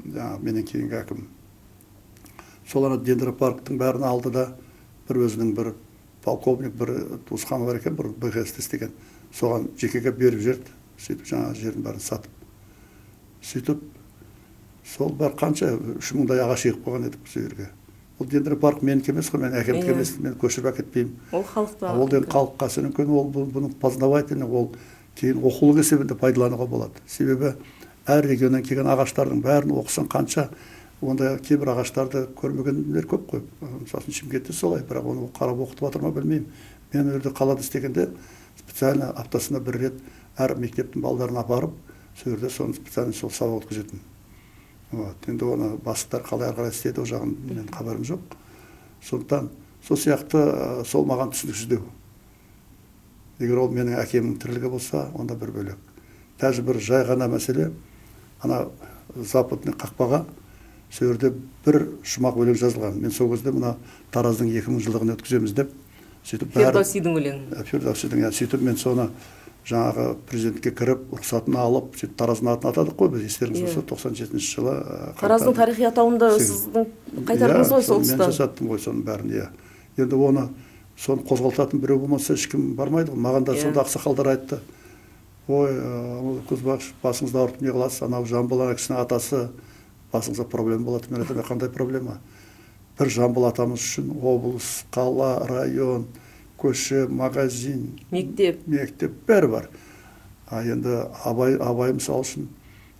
жаңағы менен кейінгі әкім, сол ана дендропарктың бәрін алды да, бір өзінің бір полковник, бір туысқаны бар екен, бір БХС-те істеген, соған жекеге беріп жіберді. Сөйтіп жаңағы жердің бәрін сатып. Сөйтіп сол бар қанша 3000-дай ағаш егіп қойған едік сол жерге. Ол дендропарк менікі емес қой, мен әкемдікі емес, мен көшіріп әкетпеймін. Ол халықта. Ол деген халыққа, содан кейін ол бұның познавательный, ол кейін оқулық есебінде пайдалануға болады. Себебі әр регионнан келген ағаштардың бәрін оқысаң қанша, ондай кейбір ағаштарды көрмегендер көп қой. Мысалы үшін Шымкентте солай, бірақ оны қарап оқытып жатыр ма білмеймін. Мен ол жерде қалада істегенде специально аптасына бір рет әр мектептің балдарын апарып, сол жерде соны специально сол сабақ өткізетін. Енді оны бастықтар қалай ары қарай істеді, ол жағын мен хабарым жоқ. Сондықтан сол сияқты сол маған түсініксіздеу. Егер ол менің әкемнің тірлігі болса, онда бір бөлек. Даже бір жай ғана мәселе, ана западный қақпаға сол жерде бір шумақ өлең жазылған. Мен сол кезде мына Тараздың 2000 жылдығын өткіземіз деп, сөйтіп бәрі Фердоусидің өлеңі. Фердоусидің, иә, сөйтіп мен соны Жаңағы президентке кіріп, рұқсатын алып, сөйтіп Тараздың атын атадық қой біз, естеріңізде болса, 97 жылы. Тараздың тарихи атауын да сіздің қайтардыңыз ғой сол тұста. Мен жасаттым ғой соның бәрін, иә. Енді оны, соны қозғалтатын біреу болмаса, ешкім бармайды ғой. Маған да сонда ақсақалдар айтты. Ой, Көзбақыш, басыңызды ауыртып не қыласыз, анау Жамбыл ана кісінің атасы, басыңызда проблема болады. Мен айтамын, қандай проблема? Бір Жамбыл атамыз үшін облыс, қала, район, көше, магазин, мектеп бәрі бар. А енді Абай мысалы үшін,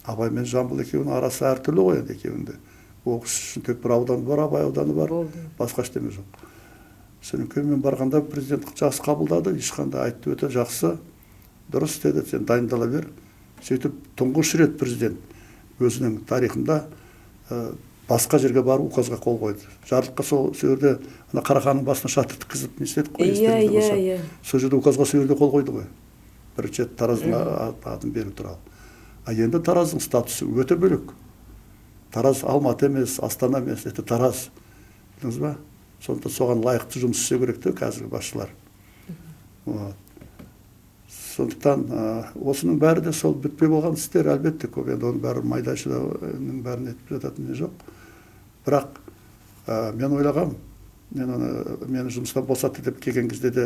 Абай мен Жамбыл екеуінің арасы әртүрлі ғой енді екеуінде. Ол кісі үшін тек бір аудан бар, Абай ауданы бар, басқа ештеме жоқ. Содан кейін мен барғанда президент жақсы қабылдады, ешқандай айтты, өте жақсы, дұрыс деді, сен дайындала бер. Сөйтіп тұңғыш рет президент өзінің тарихында басқа жерге барып указға қол қойды. Жарлыққа сол жерде ана Қараханның басына шатыр тіккізіп не істедік қой, естеріңізде болса. Сол жерде указға сол жерде қол қойды ғой. Бірінші рет Тараздың атын беру туралы. А енді Тараздың статусы өте бөлек. Тараз Алматы емес, Астана емес, это Тараз. Білдіңіз ба? Сондықтан соған лайықты жұмыс істеу керек те қазіргі басшылар. Вот. Сондықтан осының бәрі де сол бітпей болған істер әлбетте көп. Енді оның бәрі майда-шүйденің бәрін айтып жататын не жоқ. Бірақ мен ойлағам, мен оны, мені жұмыстан босатты деп келген кезде де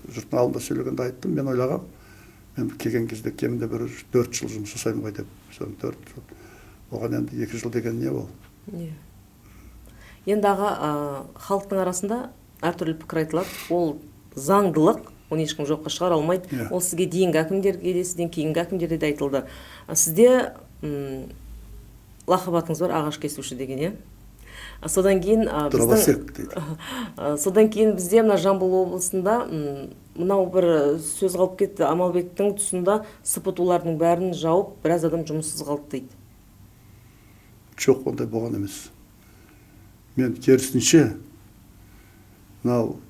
жұрттың алдында сөйлегенде айттым, мен ойлағам, мен келген кезде кемінде бір 4 жыл жұмыс жасаймын ғой деп. Соны 4 жыл. Оған енді 2 жыл деген не ол? Не. Енді аға, халықтың арасында әртүрлі пікір айтылады. Ол заңдылық, оны ешкім жоққа шығара алмайды. Ол сізге дейінгі әкімдерге де, сізден кейінгі әкімдерге де айтылды. Сізде лақап атыңыз бар, ағаш кесуші деген, иә? Содан кейін, Дровосек дейді. Содан кейін бізде мына Жамбыл облысында, мынау бір сөз қалып кетті. Амалбектің тұсында СПТУ-лардың бәрін жауып, біраз адам жұмыссыз қалды дейді. Жоқ, ондай болған емес. Мен керісінше мынау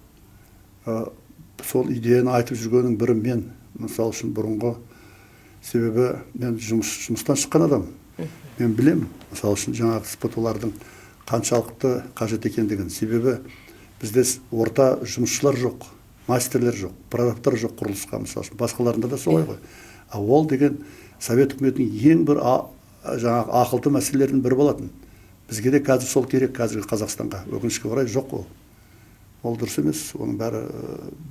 сол идеяны айтып жүргеннің бірі мен, мысалы үшін бұрынғы, себебі мен жұмыстан шыққан адам. Мен білемін, мысалы үшін жаңағы СПТУ-лардың қаншалықты қажет екендігін. Себебі бізде орта жұмысшылар жоқ, мастерлер жоқ, прорабтар жоқ құрылысқа, мысалы үшін, басқаларында да солай ғой. А ол деген Совет үкіметінің ең бір жаңағы ақылды мәселелерінің бірі болатын. Бізге де қазір сол керек, қазіргі Қазақстанға. Өкінішке орай жоқ ол. Ол дұрыс емес, оның бәрі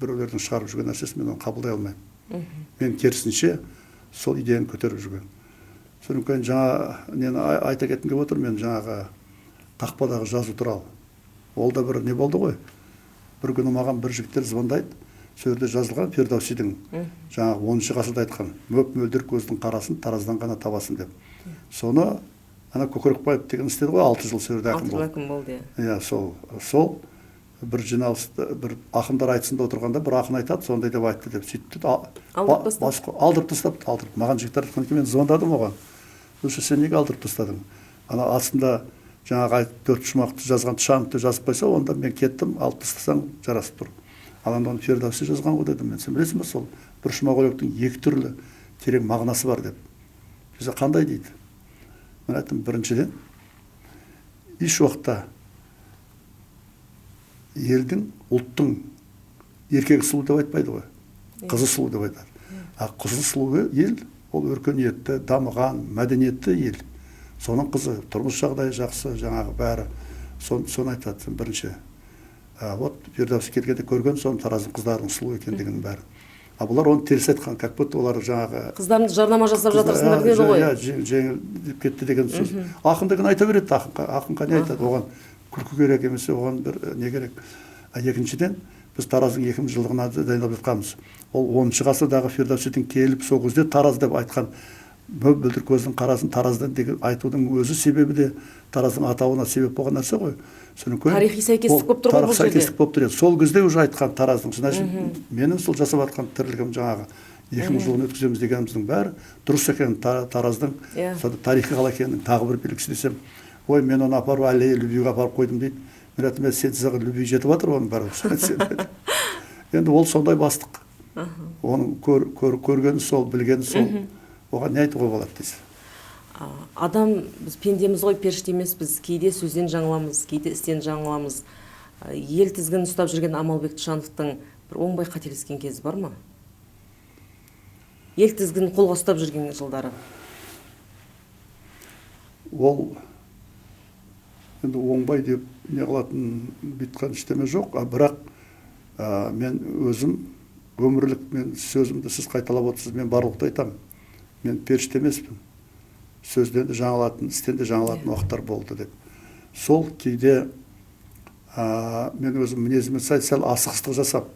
біреулердің шығарып жүрген нәрсесі, мен оны қабылдай алмаймын. Мен керісінше сол идеяны көтеріп жүрген. Содан кейін жаңа нені айта кеткім келіп отыр, мен жаңағы қақпадағы жазу туралы. Ол да бір не болды ғой. Бір күні маған бір жігіттер звондайды. Сол жерде жазылған Фирдоусидің жаңағы 10 ғасырда айтқан мөп-мөлдір көздің қарасын Тараздан ғана табасың деп. Соны ана Көкірекбаев деген істеді ғой, 6 жыл сол жерде әкім Алты жыл болды. әкім болды, иә. Иә, сол бір жиналысты, бір ақындар айтысында отырғанда бір ақын айтады, сондай деп айтты деп сөйтті де, Алдырып тастады. Алдырып тастапты, алдырып. Маған жігіттер айтқан екен, мен звондадым оған. Слушай, сен неге алдырып тастадың? Ана астында жаңағы 4 шумақты жазған Тшановты жазып қойса, онда мен кеттім, алып тастасаң жарасып тұр. Ал енді оны Фирдоуси жазған ғой дедім мен. Сен білесің бе, сол бір шумақ өлеңнің екі түрлі терең мағынасы бар деп. Десе, қандай дейді? Мен айттым, біріншіден, еш уақытта елдің, ұлттың еркегі сұлу деп айтпайды ғой, қызы сұлу деп айтады. А қызы сұлу ел, ол өркениетті, дамыған, мәдениетті ел. Соның қызы, тұрмыс жағдайы жақсы, жаңағы бәрі. Соны айтады бірінші. Вот Фирдоуси келгенде көрген соны Тараздың қыздарының сұлу екендігінің бәрі. А бұлар оны теріс айтқан, как будто олар жаңағы Қыздарыңды жарнама жасап жатырсыңдар деді ғой. Иә, жеңіл деп кетті деген сөз. Ақын деген айта береді, ақынға не айтады, оған күлкі керек емес, оған бір не керек. А екіншіден, біз Тараздың екі мың жылдығына дайындалып жатқанбыз. Ол 10 ғасырдағы Фирдоусидің келіп сол кезде Тараз деп айтқан мөп-мөлдір көздің қарасын Тараздан деген айтудың өзі себебі де Тараздың атауына себеп болған нәрсе ғой. Содан кейін Тарихи сәйкестік ол болып тұр ғой тарихи бұл жерде. сәйкестік болып тұр еді. Сол кезде уже айтқан Тараздың. Значит, менің сол жасап жатқан тірлігім жаңағы екі мың жылын өткіземіз дегеніміздің бәрі дұрыс екен, Тараздың сол тарихи қала екенінің тағы бір белгісі десем, ой, мен оны апарып аллея любвиге апарып қойдым дейді. Мен айттым, сен саған любви жетіп жатыр оның бәрі. Енді ол сондай бастық. Оның көргені сол, білгені сол. Оған не айтуға болады дейсіз? Адам, біз пендеміз ғой, періште емеспіз. Кейде сөзден жаңыламыз, кейде істен жаңыламыз. Ел тізгінін ұстап жүрген Амалбек Тшановтың бір оңбай қателескен кезі бар ма? Ел тізгінін қолға ұстап жүрген жылдары. Ол енді оңбай деп не қылатын бүйткен ештеме жоқ, бірақ мен өзім өмірлік, мен сөзімді сіз қайталап отырсыз, мен барлықты айтамын. Мен періште емеспін. Сөзден де жаңылатын, істен де жаңылатын уақыттар болды деп. Сол кейде мен өзім мінезіме сәл асығыстық жасап,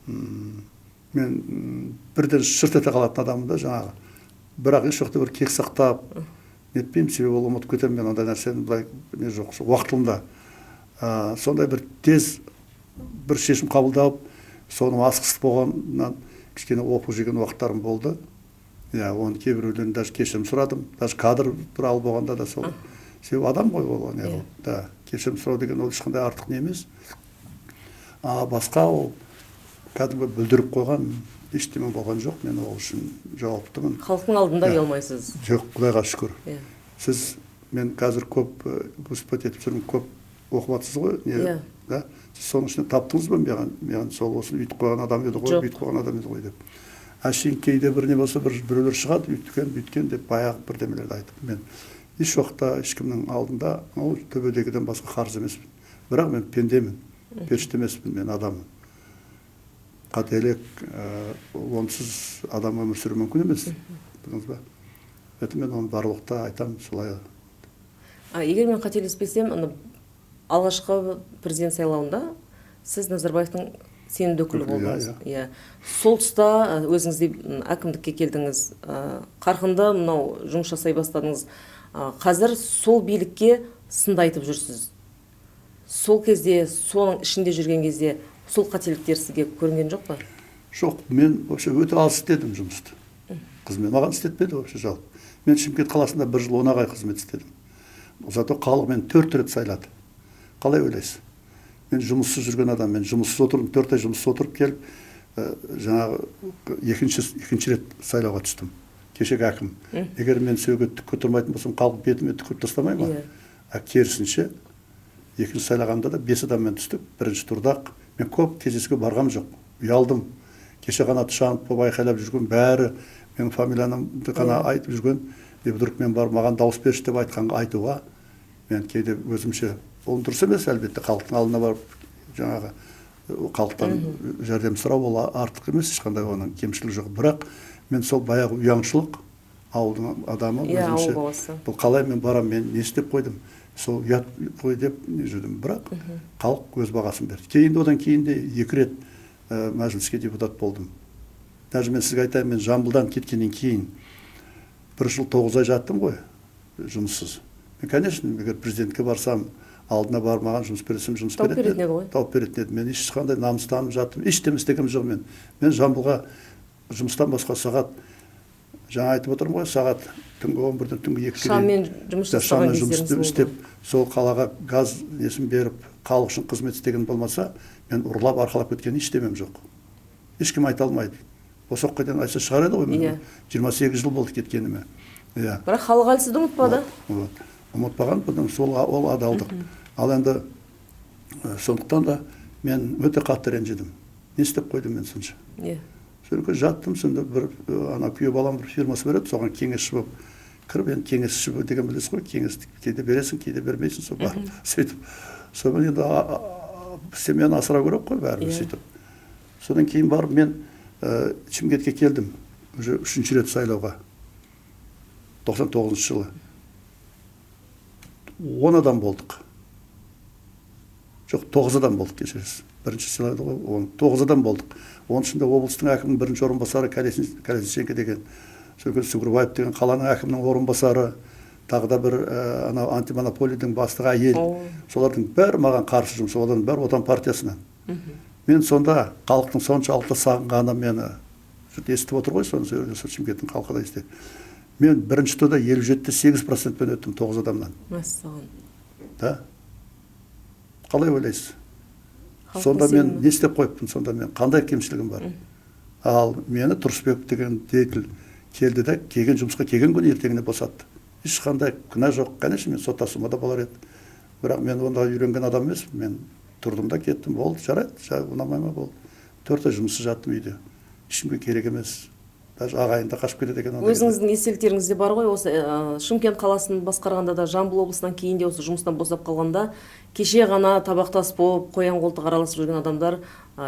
мен бірден шырт ете қалатын адаммын да жаңағы. Бірақ еш уақытта бір кек сақтап нетпеймін, себебі ол ұмытып кетемін мен ондай нәрсені, былай не жоқ, уақытылында. Сондай бір тез бір шешім қабылдап, соның асығыстық болғаннан кішкене опық жеген уақыттарым болды. Иә, оны кейбіреулерден даже кешірім сұрадым, даже кадр туралы болғанда да сол. Себебі адам ғой ол, не ол. Да, кешірім сұрау деген ол ешқандай артық не емес. А басқа ол кәдімгі бүлдіріп қойған ештеме болған жоқ, мен ол үшін жауаптымын. Халықтың алдында ұялмайсыз. Жоқ, Құдайға шүкір. Сіз, мен қазір көп выступать етіп жүрмін, көп оқып жатсыз ғой, не, да? Сіз соның ішінен таптыңыз ба маған сол осыны үйтіп қойған адам еді ғой, бүйтіп қойған адам еді ғой деп. Әшейін кейде бір не болса біреулер шығады, үйткен, бүйткен деп баяғы бірдемелерді айтып. Мен еш уақытта ешкімнің алдында ол төбедегіден басқа қарыз емеспін. Бірақ мен пендемін, періште емеспін, мен адаммын. Қателік, онсыз адам өмір сүру мүмкін емес. Білдіңіз ба? Поэтому мен оны барлықта айтамын солай. Егер мен қателеспесем, алғашқы президент сайлауында сіз Назарбаевтың сенімді өкілі болдыңыз. Иә. Сол тұста өзіңіз де әкімдікке келдіңіз, қарқынды мынау жұмыс жасай бастадыңыз. Қазір сол билікке сынды айтып жүрсіз. Сол кезде, соның ішінде жүрген кезде сол қателіктер сізге көрінген жоқ па? Жоқ, мен вообще өте алыс істедім жұмысты. Қызмет маған істетпеді вообще жалпы. Мен Шымкент қаласында 1 жыл 10 ай қызмет істедім. Зато халық мені 4 рет сайлады. Қалай ойлайсыз? Мен жұмыссыз жүрген адам, мен жұмыссыз отырдым, 4 ай жұмыссыз отырып келіп, жаңағы екінші рет сайлауға түстім. Кешегі әкім. Егер мен сөйге түкке тұрмайтын болсам, халық бетіме түкіріп тастамай ма? А керісінше, екінші сайлағанда да 5 адаммен түстік. Бірінші турда мен көп кездесуге барғам жоқ. Ұялдым. Кеше ғана Тышанов болып айқайлап жүрген бәрі менің фамилиямды ғана айтып жүрген. И вдруг мен барып маған дауыс берші деп айтқанға айтуға мен кейде өзімше ол дұрыс емес әлбетте, халықтың алдына барып жаңағы халықтан жәрдем сұрау ол артық емес, ешқандай оның кемшілігі жоқ. Бірақ мен сол баяғы ұяңшылық ауылдың адамы өзімше бұл қалай мен барам, мен не істеп қойдым, сол ұят қой деп не жүрдім. Бірақ халық өз бағасын берді. Кейін одан кейін де 2 рет мәжіліске депутат болдым. Даже мен сізге айтайын, мен Жамбылдан кеткеннен кейін 1 жыл 9 ай жаттым ғой жұмыссыз. Мен, конечно, егер президентке барсам, алдына барып маған жұмыс берсем, жұмыс беретін еді. Тауып беретін еді. Мен ешқандай намыстанып жаттым, ештеме істегенім жоқ мен. Мен Жамбылға жұмыстан басқа сағат, жаңа айтып отырмын ғой, сағат түнгі 11-ден түнгі 2-ге дейін шаммен жұмыс жасаған кездеріңіз болды. Істеп, сол қалаға газ несін беріп, халық үшін қызмет істеген болмаса, мен ұрлап арқалап кеткен ештемем жоқ. Ешкім айта алмайды. Осы уақытқа дейін айтса шығар еді ғой мен. 28 жыл болды кеткеніме. Бірақ халық әлі сізді ұмытпады. Ұмытпаған, бұның сол ол адалдық. Ал енді сондықтан да мен өте қатты ренжідім. Не істеп қойдым мен сонша? Содан жаттым, сонда бір ана күйеу балам бір фирмасы бар еді, соған кеңесші болып кіріп, енді кеңесші деген білесіз ғой, кеңес кейде бересің, кейде бермейсің, сол барып сөйтіп. Сонымен енді семьяны асырау керек қой бәрібір сөйтіп. Содан кейін барып мен Шымкентке келдім, уже 3-ші рет сайлауға. 99 жылы. 10 адам болдық. Жоқ, 9 адам болдық, кешіресіз. Бірінші сайлауды ғой, 9 адам болдық. Оның ішінде облыстың әкімінің бірінші орынбасары Колесниченко деген, Сүгірбаев деген қаланың әкімінің орынбасары, тағы да бір анау антимонополияның бастығы әйел. Солардың бәрі маған қарсы жұмыс, олардың бәрі Отан партиясынан. Мен сонда халықтың соншалықты сағынғаны мені жұрт естіп отыр ғой, соны Шымкенттің халқы да естіді. Мен бірінші турда 57,8%-пен өттім 9 адамнан. Мәссаған. Да? Қалай ойлайсыз? Сонда мен не істеп қойыппын, сонда мен қандай кемшілігім бар? Ал мені Тұрысбеков деген деятель келді де, келген жұмысқа келген күні ертеңіне босатты. Ешқандай күнә жоқ. Конечно, мен соттасуыма да болар еді. Бірақ мен онда үйренген адам емеспін. Мен тұрдым да кеттім, болды, жарайды, ұнамай ма, болды. 4 ай жұмыссыз жаттым үйде. Ешкімге керек емес. Даже ағайын да қашып кетеді екен. Өзіңіздің естеліктеріңізде бар ғой, осы Шымкент қаласын басқарғанда да, Жамбыл облысынан кейін де осы жұмыстан босап қалғанда кеше ғана табақтас болып, қоян қолтық араласып жүрген адамдар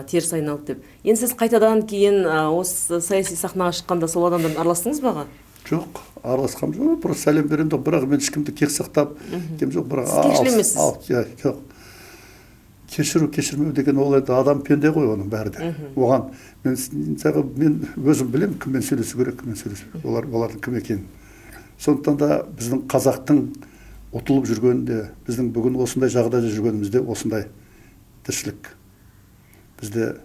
теріс айналды деп. Енді сіз қайтадан кейін осы саяси сахнаға шыққанда сол адамдармен араластыңыз ба аға? Жоқ, араласқаным жоқ, просто сәлем беремін, бірақ мен ешкімді кек сақтап кем жоқ, бірақ сіз кекшіл емессіз. Жоқ. Кешіру, кешірмеу деген ол енді адам пенде ғой, оның бәрі де. Оған мен, мен өзім білемін, кіммен сөйлесу керек, кіммен сөйлеспеу керек, олардың кім екенін. Сондықтан да біздің қазақтың ұтылып жүргенінде, біздің бүгін осындай жағдайда жүргенімізде осындай тіршілік. Бізде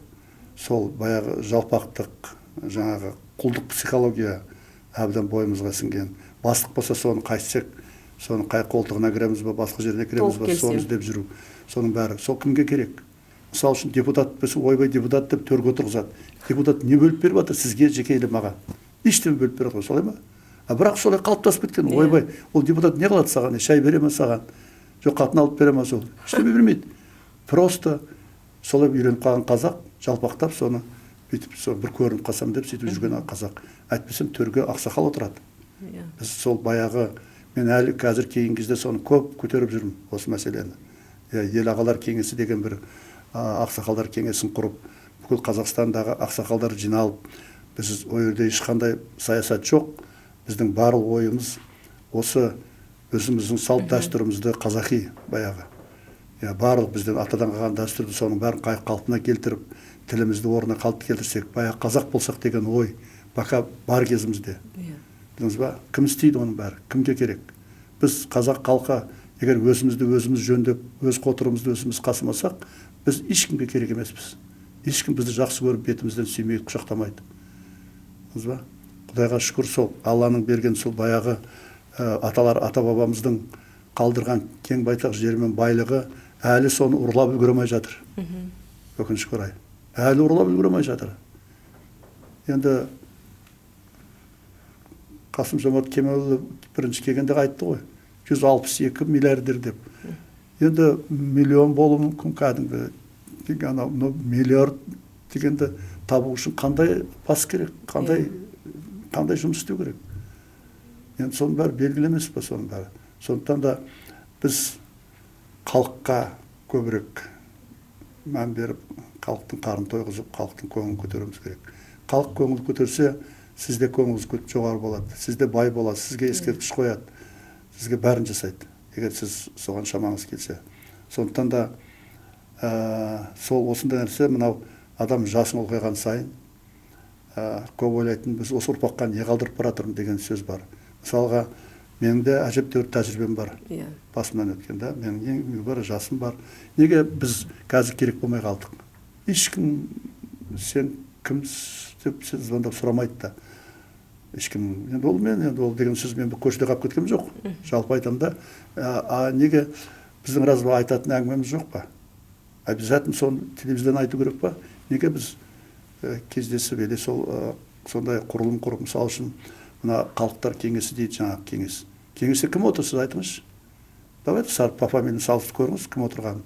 сол баяғы жалпақтық, жаңағы құлдық психология әбден бойымызға сіңген. Бастық болса соны қайтсек, соны қай қолтығына кіреміз ба, басқа жеріне кіреміз ба, соны іздеп жүру. Соның бәрі. Сол кімге керек? Мысал үшін депутат болса, ойбай депутат деп төрге отырғызады. Депутат не бөліп беріп жатыр сізге, жеке или маған? Ештеңе бөліп беріп жатыр, солай ма? А бірақ солай қалыптасып кеткен. Ойбай, ол депутат не қылады саған? Шай бере ме саған? Жоқ, қатын алып бере ме сол? Ештеңе бермейді. Просто солай үйреніп қалған қазақ, жалпақтап соны бүйтіп сол бір көрініп қалсам деп сөйтіп жүрген қазақ. Әйтпесем төрге ақсақал отырады. Біз сол баяғы, мен әлі қазір кейінгі кезде соны көп көтеріп жүрмін осы мәселені. Ел ағалар кеңесі деген бір ақсақалдар кеңесін құрып, бүкіл Қазақстандағы ақсақалдар жиналып, біз ол жерде ешқандай саясат жоқ, біздің барлық ойымыз осы өзіміздің салт дәстүрімізді қазақи баяғы. Барлық бізден атадан қалған дәстүрді соның бәрін қалпына келтіріп, тілімізді орнына қалыпты келтірсек, баяғы қазақ болсақ деген ой пока бар кезімізде. Білдіңіз ба? Кім істейді оның бәрі? Кімге керек? Біз қазақ халқы егер өзімізді өзіміз жөндеп, өз қотырымызды өзіміз қасымасақ, біз ешкімге керек емеспіз. Ешкім бізді жақсы көріп, бетімізден сүймейді, құшақтамайды. Білдіңіз ба? Құдайға шүкір, сол Алланың берген сол баяғы аталар, ата-бабамыздың қалдырған кең байтақ жері мен байлығы әлі соны ұрлап үлгере алмай жатыр. Өкінішке орай. Әлі ұрлап үлгере алмай жатыр. Енді Қасым-Жомарт Кемелұлы бірінші келгенде айтты ғой, 162 миллиардер деп. Енді миллион болуы мүмкін кәдімгі. Анау миллиард дегенді табу үшін қандай бас керек, қандай жұмыс істеу керек? Енді соның бәрі белгілі емес пе, соның бәрі. Сондықтан да біз халыққа көбірек мән беріп, халықтың қарнын тойғызып, халықтың көңілін көтеруіміз керек. Халық көңіл көтерсе, сізде көңіліңіз жоғары болады, сізде бай болады, сізге ескерткіш қояды, сізге бәрін жасайды, егер сіз соған шамаңыз келсе. Сондықтан да сол осындай нәрсе, мынау адам жасын ұлғайған сайын көп ойлайтын, біз осы ұрпаққа не қалдырып бара жатырмын деген сөз бар. Мысалға, менің де әжептәуір тәжірибем бар, басымнан өткен да, менің ең бар жасым бар. Неге біз қазір керек болмай қалдық? Ешкім сен кім деп сен звондап сұрамайды да. Ешкім, енді ол мен, енді ол деген сөз, мен көшеде қалып кеткенім жоқ. Жалпы айтамын да, а неге біздің разве айтатын әңгімеміз жоқ па? Обязательно соны телевизордан айту керек па? Неге біз кездесіп или сол сондай құрылым құрып, мысал үшін мына халықтар кеңесі дейді, жаңағы кеңес. Кеңесте кім отыр, сіз айтыңызшы. Давайте по фамилияны салыстырып көріңіз, кім отырғанын.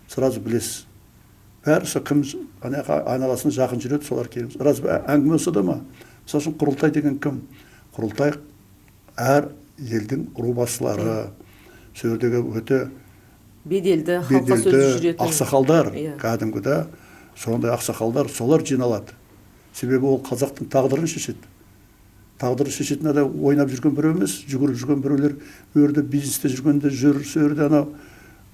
Сразу білесіз. Бәрі сол кім айналасына жақын жүреді, солар келіңіз. Разве әңгіме осыда ма? Мысал үшін құрылтай деген кім? Құрылтай әр елдің ру басшылары, сол жердегі өте беделді, халыққа сөзі жүретін ақсақалдар, кәдімгі да, сондай ақсақалдар, солар жиналады. Себебі ол қазақтың тағдырын шешеді. Тағдырын шешетін адам ойнап жүрген біреу емес, жүгіріп жүрген біреулер, ол жерде бизнесте жүргенде жүр, сол жерде анау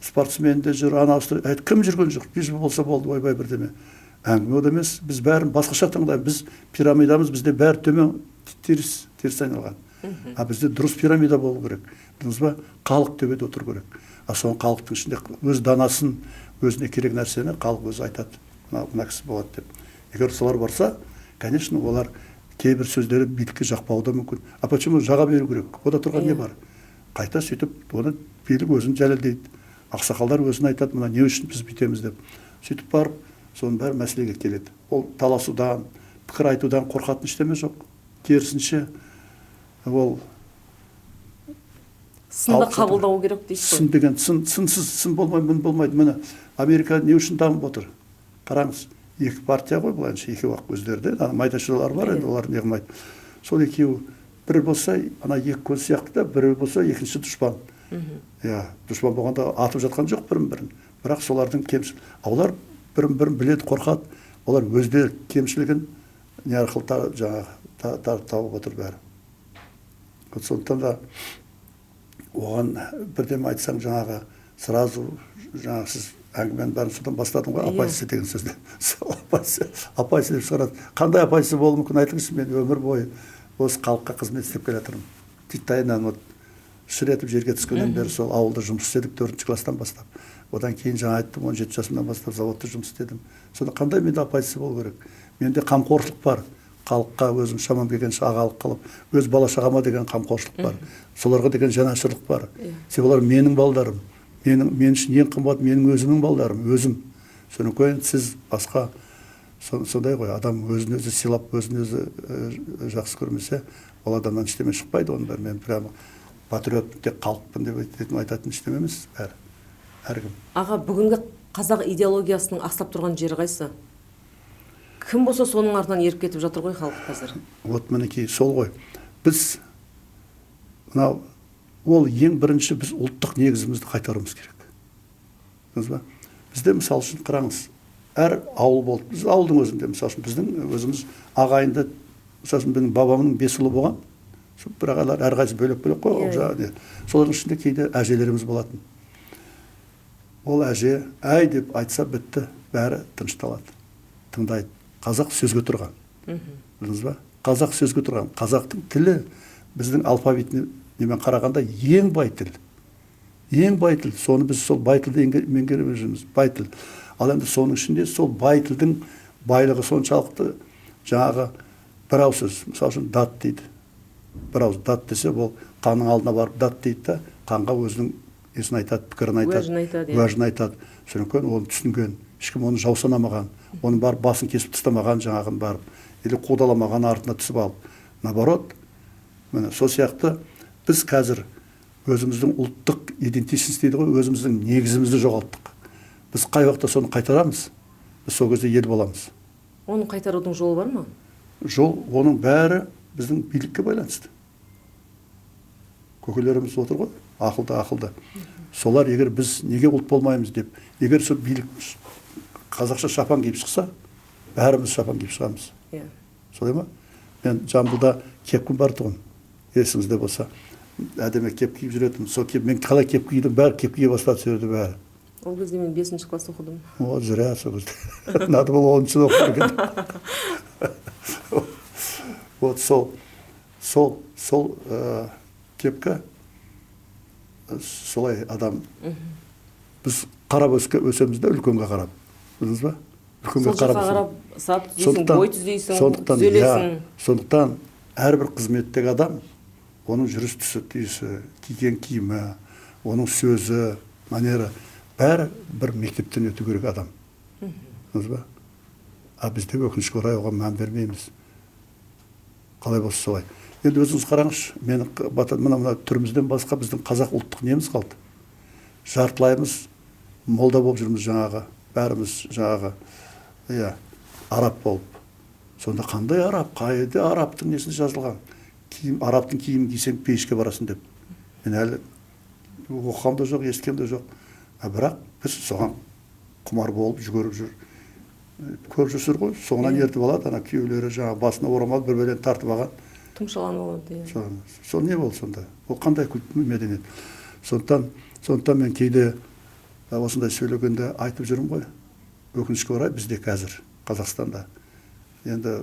спортсмен де жүр, анау кім жүрген жоқ, бизнес болса болды, ойбай бірдеме. Әңгіме ода емес, біз бәрін басқаша тыңдаймыз, біз пирамидамыз, бізде бәрі төмен теріс айналған. А бізде дұрыс пирамида болу керек. Білдіңіз ба? Халық төбеде отыру керек. А соның халықтың ішінде өз данасын, өзіне керек нәрсені халық өзі айтады. Мына кісі болады деп. Егер солар барса, конечно, олар кейбір сөздері билікке жақпауы да мүмкін. А почему жаға беру керек? Ода тұрған не бар? Қайта сөйтіп оны билік өзін жәлелдейді. Ақсақалдар өзін айтады, мына не үшін біз бүйтеміз деп. Сөйтіп барып, соның бәрі мәселеге келеді. Ол таласудан, пікір айтудан қорқатын ештеме жоқ. Керісінше, ол сынды қабылдау керек дейсіз ғой. Сын деген, сынсыз сын болмай, мін болмайды. Міне, Америка не үшін дамып отыр? Қараңыз, Екі партия ғой былайынша, екеуі ақ өздері де, ана майдашылар бар енді, олар не қылмайды. Сол екеуі бір болса, ана екі көз сияқты да, бірі болса екінші дұшпан. Иә, дұшпан болғанда атып жатқан жоқ бірін-бірін. Бірақ солардың кемшіл, олар бірін-бірін біледі, қорқады. Олар өздері кемшілігін не арқылы жаңағы тауып отыр бәрі. Сондықтан да оған бірдеме айтсаң жаңағы сразу жаңағы сіз әңгіменің бәрін содан бастадым ғой, оппозиция деген сөзді. Сол оппозиция деп шығарады. Қандай оппозиция болуы мүмкін айтыңызшы, мен өмір бойы осы халыққа қызмет істеп келе жатырмын. Титтайынан вот шыр етіп жерге түскеннен бері сол ауылда жұмыс істедік 4 класстан бастап. Одан кейін жаңа айттым, 17 жасымнан бастап заводта жұмыс істедім. Сонда қандай менде оппозиция болу керек? Менде қамқорлық бар. Халыққа өзім шамам келгенше ағалық қылып, өз бала шағама деген қамқоршылық бар. Соларға деген жанашырлық бар. Себебі олар менің балдарым. Мен үшін ең қымбат менің өзімнің балдарым, өзім. Содан кейін сіз басқа сондай ғой, адам өзін өзі сыйлап, өзін өзі жақсы көрмесе, ол адамнан ештеме шықпайды. Оның бәрі мен прямо патриот, тек халықпын деп айтатын ештеме емес, бәрі. Әркім. Аға, бүгінгі қазақ идеологиясының ақсап тұрған жері қайсы? Кім болса соның артынан еріп кетіп жатыр ғой халық қазір. Вот мінекей сол ғой. Біз мынау ол ең бірінші біз ұлттық негізімізді қайтаруымыз керек. Көрдіңіз ба? Бізде мысал үшін қараңыз, әр ауыл болды. Біз ауылдың өзінде мысал үшін біздің өзіміз ағайынды, мысал үшін менің бабамның 5 ұлы болған. Сол бірақ олар әрқайсысы бөлек-бөлек қой, ол жағы не. Солардың ішінде кейде әжелеріміз болатын. Ол әже әй деп айтса бітті, бәрі тынышталады, тыңдайды. Қазақ сөзге тұрған. Білдіңіз ба? Қазақ сөзге тұрған. Қазақтың тілі біздің алфавитіне немен қарағанда ең бай тіл. Ең бай тіл. Соны біз сол бай тілді меңгеріп жүрміз. Бай тіл. Ал енді соның ішінде сол бай тілдің байлығы соншалықты жаңағы бір ауыз сөз. Мысал үшін дат дейді. Бір ауыз дат десе, ол қанның алдына барып дат дейді да, қанға өзінің несін айтады, пікірін айтады, Уәжін айтады, иә. уәжін айтады. Содан кейін оны түсінген, ешкім оны жау санамаған, оның барып басын кесіп тастамаған жаңағын барып, или қудаламаған артына түсіп алып. Наоборот, міне сол сияқты біз қазір өзіміздің ұлттық идентичность дейді ғой, өзіміздің негізімізді жоғалттық. Біз қай уақытта соны қайтарамыз, біз сол кезде ел боламыз. Оны қайтарудың жолы бар ма? Жол, оның бәрі біздің билікке байланысты. Көкелеріміз отыр ғой, ақылды, ақылды. Солар егер біз неге ұлт болмаймыз деп, егер сол билік қазақша шапан киіп шықса, бәріміз шапан киіп шығамыз. Солай ма? Мен Жамбылда кепкім бар тұғын, есіңізде болса. Әдемі кеп киіп жүретінмін. Сол кеп, мен қалай кеп кидім, бәрі кеп кие бастады сол жерде бәрі. Ол кезде мен 5 класс оқыдым. О, зря сол кезде. Надо было 10-шы оқып екен. Вот сол кепка солай адам. Біз қарап өсеміз де үлкенге қарап. Білдіңіз ба? Үлкенге Сол жаққа қарап өсеміз. қарап сап түзейсің, бой түзейсің, түзелесің. Сондықтан әрбір қызметтегі адам, оның жүріс түсі, киген киімі, оның сөзі, манера, бәрі бір мектептен өту керек адам. Білдіңіз ба? А бізде өкінішке орай оған мән бермейміз. Қалай болса солай. Енді өзіңіз қараңызшы, мен мына түрімізден басқа біздің қазақ ұлттық неміз қалды. Жартылайымыз молда болып жүрміз жаңағы, бәріміз жаңағы, иә, араб болып. Сонда қандай араб, қайда арабтың несінде жазылған? Киім, арабтың киімін кисең пейішке барасың деп. Мен әлі оқығам да жоқ, естігем де жоқ. А бірақ біз соған құмар болып жүгіріп жүр. Көріп жүрсіздер ғой, соңынан ертіп алады, ана күйеулері жаңағы басына орамал бір бәлені тартып алған. Тұмшаланып алады, иә. Сол не болды сонда? Ол қандай мәдениет? Сондықтан мен кейде осындай сөйлегенде айтып жүрмін ғой. Өкінішке орай бізде қазір Қазақстанда енді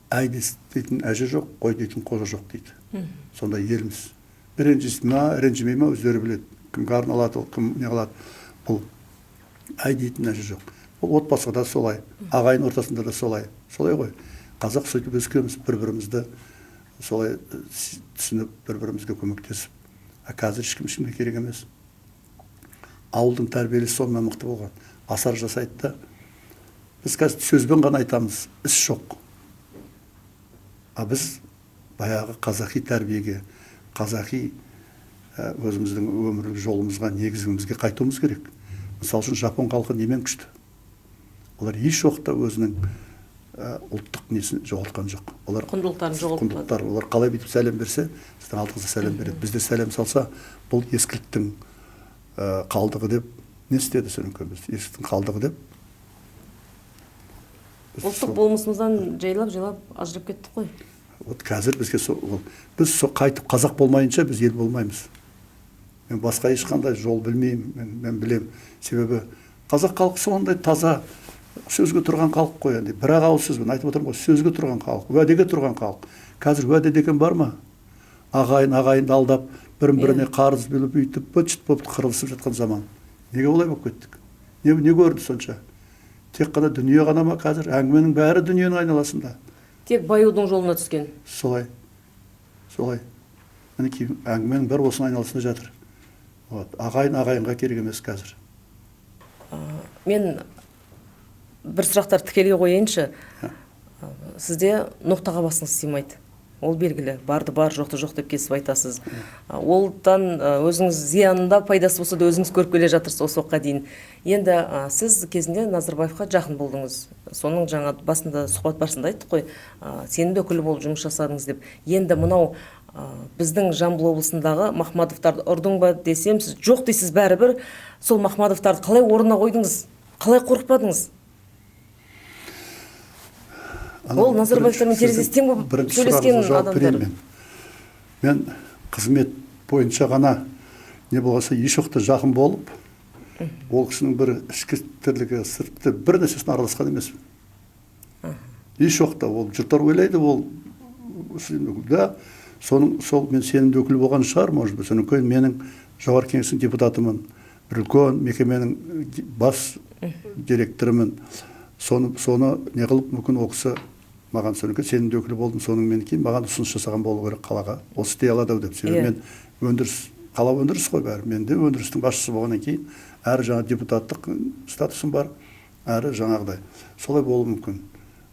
әй дейтін әже жоқ, қой дейтін қожа жоқ дейді. Сондай елміз. Ренжісін ма, ренжімей ма өздері біледі. Кімге арналады, ол кім не қылады. Бұл әй дейтін әже жоқ. Бұл отбасыда да солай, ағайын ортасында да солай. Солай ғой. Қазақ сөйтіп өскенбіз, бір-бірімізді солай түсініп, бір-бірімізге көмектесіп. А қазір ешкім ешкімге керек емес. Ауылдың тәрбиелесі сонымен мықты болған. Асар жасайды да. Біз қазір сөзбен ғана айтамыз, іс жоқ. А біз баяғы қазақи тәрбиеге, қазақи өзіміздің өмірлік жолымызға, негізімізге қайтуымыз керек. Мысал үшін, жапон халқы немен күшті? Олар еш уақытта өзінің ұлттық несін жоғалтқан жоқ. Олар құндылықтарын жоғалтпады. Құндылықтар, олар қалай бүйтіп сәлем берсе, сіздің алдыңызда сәлем береді. Бізде сәлем салса, бұл ескіліктің қалдығы деп не істеді содан кейін біз? Ескіліктің қалдығы деп. Ұлттық болмысымыздан жайлап-жайлап ажырап кеттік қой. Вот қазір бізге сол, біз сол қайтып қазақ болмайынша біз ел болмаймыз. Мен басқа ешқандай жол білмеймін, мен білемін. Себебі қазақ халқы сондай таза, сөзге тұрған халық қой енді. Бір ақ ауыз сөзбен айтып отырмын ғой, сөзге тұрған халық, уәдеге тұрған халық. Қазір уәде деген бар ма? Ағайын ағайынды алдап, бірін-біріне қарыз бөліп, үйтіп, быт-шыт болып қырылысып жатқан заман. Неге олай болып кеттік? Не көрді сонша? Тек қана дүние ғана ма қазір? Әңгіменің бәрі дүниенің айналасында. Тек баюдың жолына түскен. Солай. Солай. Мінекей әңгіменің бәрі осының айналасында жатыр. Вот. Ағайын ағайынға керек емес қазір. Мен бір сұрақтар тікелей қояйыншы. Сізде ноқтаға басыңыз сыймайды. Ол белгілі. Барды бар, жоқты жоқ деп кесіп айтасыз. Олдан өзіңіз зиянында пайдасы болса да өзіңіз көріп келе жатырсыз осы уақытқа дейін. Енді сіз кезінде Назарбаевқа жақын болдыңыз. Соның жаңа басында сұхбат барысында айттық қой, сенімді өкілі болып жұмыс жасадыңыз деп. Енді мынау біздің Жамбыл облысындағы Махмадовтарды ұрдың ба десем, сіз жоқ дейсіз бәрібір. Сол Махмадовтарды қалай орнына қойдыңыз? Қалай қорықпадыңыз? Ол Назарбаевтармен терезесі тең болып сөйлескен адамдар. Мен қызмет бойынша ғана не болғаса еш уақытта жақын болып, ол кісінің бір ішкі тірлігі, сыртты бір нәрсесіне араласқан емеспін. Еш уақытта ол жұрттар ойлайды, ол да, соның сол мен сенімді өкіл болған шығар, может быть, содан кейін менің Жоғарғы Кеңестің депутатымын, бір үлкен мекеменің бас директорымын. Соны не қылып мүмкін ол кісі маған содан кейін сенімді өкілі болдым, соның мен кейін маған ұсыныс жасаған болу керек қалаға. Ол істей алады ау деп. Себебі мен өндіріс, қала өндіріс қой бәрі. Мен де өндірістің басшысы болғаннан кейін әрі жаңа депутаттық статусым бар, әрі жаңағыдай. Солай болуы мүмкін.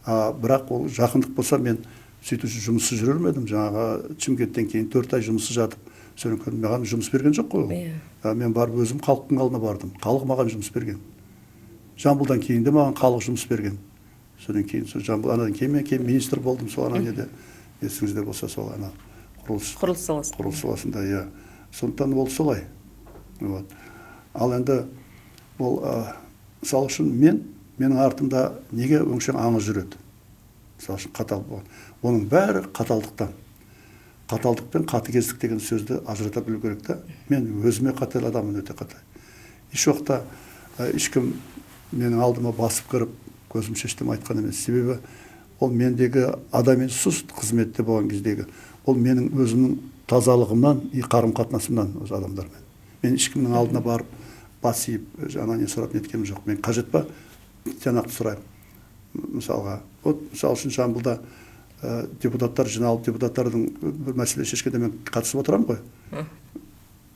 Бірақ ол жақындық болса, мен сөйтіп жұмыссыз жүрер ме едім? Жаңағы Шымкенттен кейін 4 ай жұмыссыз жатып, содан кейін маған жұмыс берген жоқ қой ол. Мен барып өзім халықтың алдына бардым. Халық маған жұмыс берген. Жамбылдан кейін де маған халық жұмыс берген. Содан кейін сол Жамбыл, анадан кейін мен кейін министр болдым, сол ана неде, есіңізде болса, сол ана құрылыс саласында. Құрылыс саласында, иә. Сондықтан ол солай. Вот. Ал енді ол, мысалы үшін менің артымда неге өңшең аңыз жүреді? Мысалы үшін қатал болған. Оның бәрі қаталдықтан. Қаталдық пен қатыгездік деген сөзді ажырата білу керек та. Мен өзіме қатал адаммын, өте қатал. Еш уақытта ешкім менің алдыма басып кіріп, көзім шештім айтқан емес. Себебі ол мендегі адами сұст қызметте болған кездегі, ол менің өзімнің тазалығымнан и қарым-қатынасымнан өз адамдармен. Мен ешкімнің алдына барып бас иіп, жаңа не сұрап неткенім жоқ. Мен қажет па, тиянақты сұраймын. Мысалға, вот, мысал үшін Жамбылда депутаттар жиналып, депутаттардың бір мәселе шешкенде мен қатысып отырамын ғой.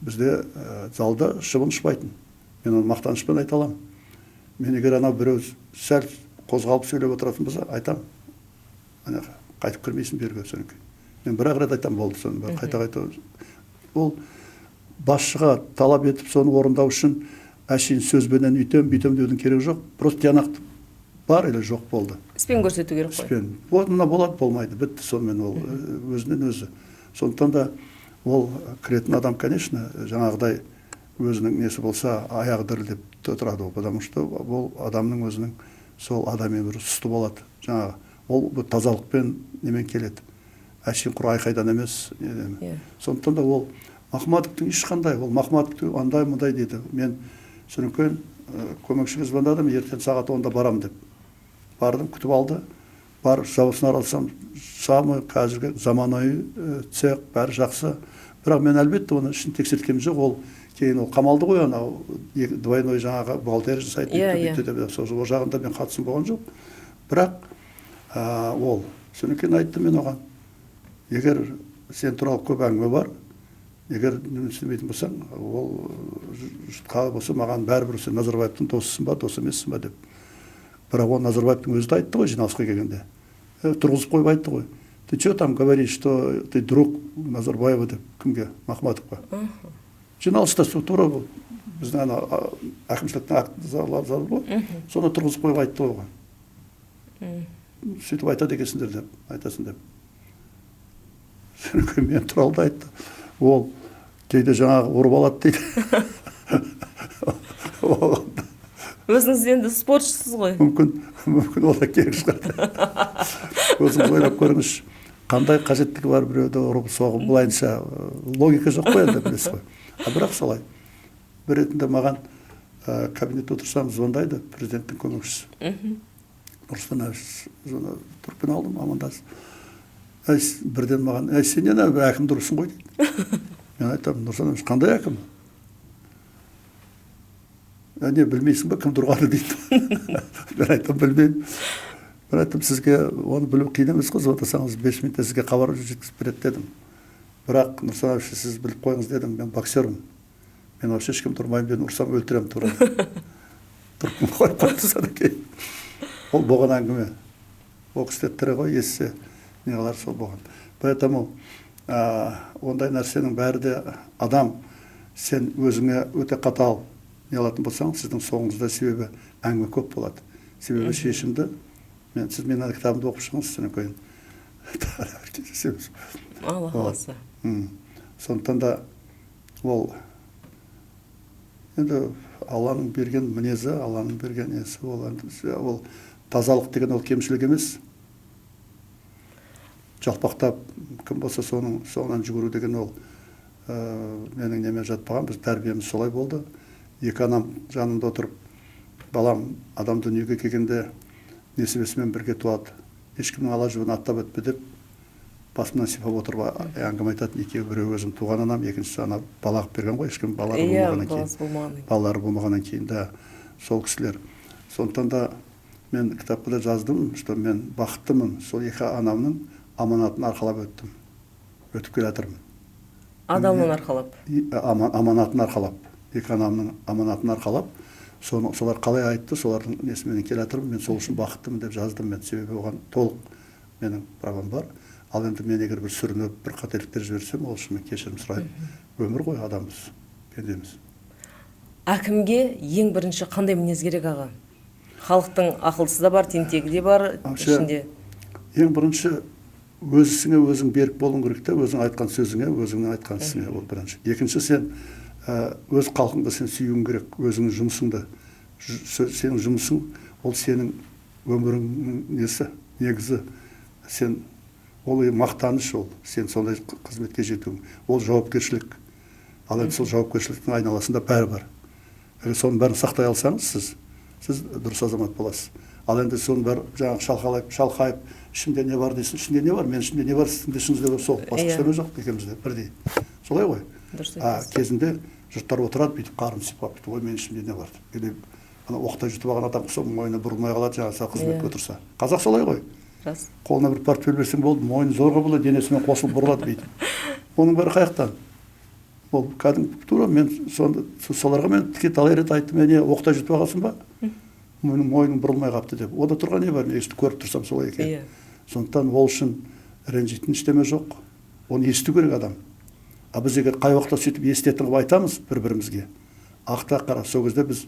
Бізде залда шыбын ұшпайтын. Мен оны мақтанышпен айта аламын. Мен егер анау біреу сәл қозғалып сөйлеп отыратын болса, айтамын. Ана қайтып кірмейсің берге содан кейін. Мен бір-ақ рет айтамын, болды соны, қайта-қайта. Ол басшыға талап етіп соны орындау үшін әшейін сөзбенен үйтем, бүйтем деудің керегі жоқ. Просто тиянақты бар или жоқ болды. Іспен көрсету керек қой. Іспен. Вот мына болады, болмайды, бітті сонымен ол өзінен өзі. Сондықтан да ол кіретін адам, конечно, жаңағыдай өзінің несі болса, аяғы дірілдеп тұрады ол, потому что ол адамның өзінің сол адами бір сұсты болады. Жаңағы ол бір тазалықпен немен келеді. Әшейін құр айқайдан емес. Сондықтан да ол Махмадовтың ешқандай, ол Махмадовты андай мындай дейді. Мен содан кейін көмекшіге звондадым, ертең сағат 10-да барам деп. Бардым, күтіп алды. Барып жабысын араласам, самый қазіргі заманауи цех, бәрі жақсы. Бірақ мен әлбетте оны ішін тексерткенім жоқ. Ол кейін ол қамалды ғой, анау двойной жаңағы бухгалтерия жасайды, бүйтті деп, сол жағында мен қатысым болған жоқ. Бірақ ол содан кейін айттым мен оған, егер сен туралы көп әңгіме бар, егер істемейтін болсаң, ол жұртқа болса маған бәрібір сен Назарбаевтың досысың ба, дос емессің ба деп. Бірақ ол Назарбаевтың өзі де айтты ғой жиналысқа келгенде. Тұрғызып қойып айтты ғой. Ты что там говоришь, что ты друг Назарбаева деп кімге? Махмадовқа. Жиналыста тура Біздің ана әкімшіліктің акт залы ғой, соны тұрғызып қойып айтты оған. Сөйтіп айтады екенсіңдер деп, айтасың деп. Мен туралы да айтты. Ол кейде жаңағы ұрып алады дейді. Өзіңіз енді спортшысыз ғой. Мүмкін ол да керек шығар. Өзіңіз ойлап көріңізші, қандай қажеттігі бар біреуді ұрып соғып, былайынша логика жоқ қой енді, білесіз ғой. А бірақ солай. Бір ретінде маған кабинетте отырсам звондайды президенттің көмекшісі. Нұрсұлтан Әбішевич трубканы алдым, амандасып. Бірден маған, сен не әкімді ұрыпсың ғой дейді. Мен айтамын, Нұрсұлтан Әбішевич, қандай әкім? Не, білмейсің ба, кімді ұрғаны дейді. Мен айтамын, білмеймін. Мен айттым, сізге оны білу қиын емес қой, звондасаңыз 5 минутта сізге хабар жеткізіп береді дедім. Бірақ Нұрсұлтан Әбішевич, сіз біліп қойыңыз дедім, мен боксермін. Мен вообще ешкімді ұрмаймын, мен ұрсам өлтіремін тура. Трубканы қойып қойды содан кейін. Ол болған әңгіме. Ол кісі тірі ғой, естісе не қылар, сол болған. Поэтому ондай нәрсенің бәрі де адам, сен өзіңе өте қатал не алатын болсаң, сіздің соңыңызда себебі әңгіме көп болады. Себебі шешімді, сіз менің кітабымды оқып шығыңыз, содан кейін. Алла қаласа. Сондықтан да ол енді Алланың берген мінезі, Алланың берген несі, ол тазалық деген ол кемшілік емес. Жалпақтап кім болса соның соңынан жүгіру деген ол менің неме жатпаған, біз тәрбиеміз солай болды. Екі анам жанымда отырып, балам адам дүниеге келгенде несібесімен бірге туады, ешкімнің ала жібін аттап өтпе деп басымнан сипап отырып әңгіме айтатын екеуі, біреуі өзім туған анам, екіншісі ана бала қылып берген ғой, ешкім балалары болмағаннан кейін. Балалары болмағаннан кейін да сол кісілер. Сондықтан да мен кітапта да жаздым, что мен бақыттымын, сол екі анамның аманатын арқалап өттім, өтіп келе жатырмын. Адамын арқалап? Аманатын арқалап, екі анамның аманатын арқалап, солар қалай айтты, солардың несіменен келе жатырмын, мен сол үшін бақыттымын деп жаздым мен, себебі оған толық менің правам бар. Ал енді мен егер бір сүрініп, бір қателіктер жіберсем, ол үшін мен кешірім сұраймын. Өмір ғой, адамбыз, пендеміз. Әкімге ең бірінші қандай мінез керек, аға? Халықтың ақылдысы да бар, тентегі де бар ішінде. Ең бірінші өз ісіңе өзің берік болуың керек те, өзің айтқан сөзіңе, өзіңнің айтқан ісіңе, ол бірінші. Екінші, сен өз халқыңды сен сүюің керек, өзіңнің жұмысыңды. Сенің жұмысың, ол сенің өміріңнің несі, негізі. Сен ол мақтаныш, ол сен сондай қызметке жетуің, ол жауапкершілік. Ал енді сол жауапкершіліктің айналасында бәрі бар. Егер соның бәрін сақтай алсаңыз, сіз дұрыс азамат боласыз. Ал енді соның бәрі жаңағы шалқайып, ішімде не бар дейсің, ішінде не бар, мен ішімде не бар, сіздің де ішіңізде бар, сол, басқа ештеңе жоқ екеумізде бірдей. Солай ғой. Кезінде жұрттар отырады, бүйтіп қарын сипап, бүйтіп, ой, менің ішімде не бар деп. Или ана оқтай жұтып алған адам құсап мойны бұрылмай қалады, жаңағы қызметке отырса. Қазақ солай ғой. Қолына бір портфель берсең болды, мойны зорға болады, денесімен қосылып бұрылады бүйтіп. Оның бәрі қаяқтан? Ол кәдімгі тура мен соларға мен тіке талай рет айттым, не оқтай жұтып алғансың ба? Мойның бұрылмай қапты деп. Ода тұрған не бар, мен көріп тұрсам солай екен. Сондықтан ол үшін ренжитін ештеме жоқ. Оны есту керек адам. А біз егер қай уақытта сөйтіп естетін қылып айтамыз бір-бірімізге, ақта қара, сол кезде біз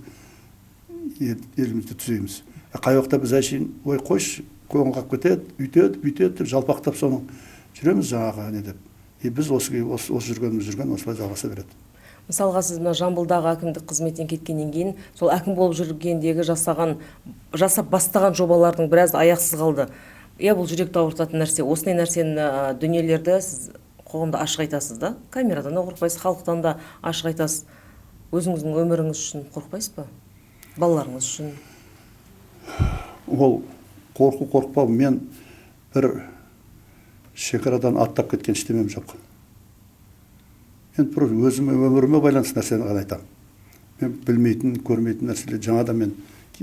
елімізді түзейміз. Қай уақытта біз әшейін, ой қойшы, көңіл қалып кетеді, үйтеді, бүйтеді деп жалпақтап соның жүреміз жаңағы не деп. И біз осы жүргеніміз жүрген осылай жалғаса береді. Мысалға, сіз мына Жамбылдағы әкімдік қызметтен кеткеннен кейін, сол әкім болып жүргендегі жасап бастаған жобалардың біраз аяқсыз қалды. Иә, бұл жүректі ауыртатын нәрсе. Осындай нәрсені, дүниелерді сіз қоғамда ашық айтасыз да, камерадан да қорықпайсыз, халықтан да ашық айтасыз. Өзіңіздің өміріңіз үшін қорықпайсыз ба? Балаларыңыз үшін? Ол қорқу қорықпау, мен бір шекарадан аттап кеткен ештемем жоқ. Мен просто өзіме, өміріме байланысты нәрсені ғана айтамын. Мен білмейтін, көрмейтін нәрселер жаңадан мен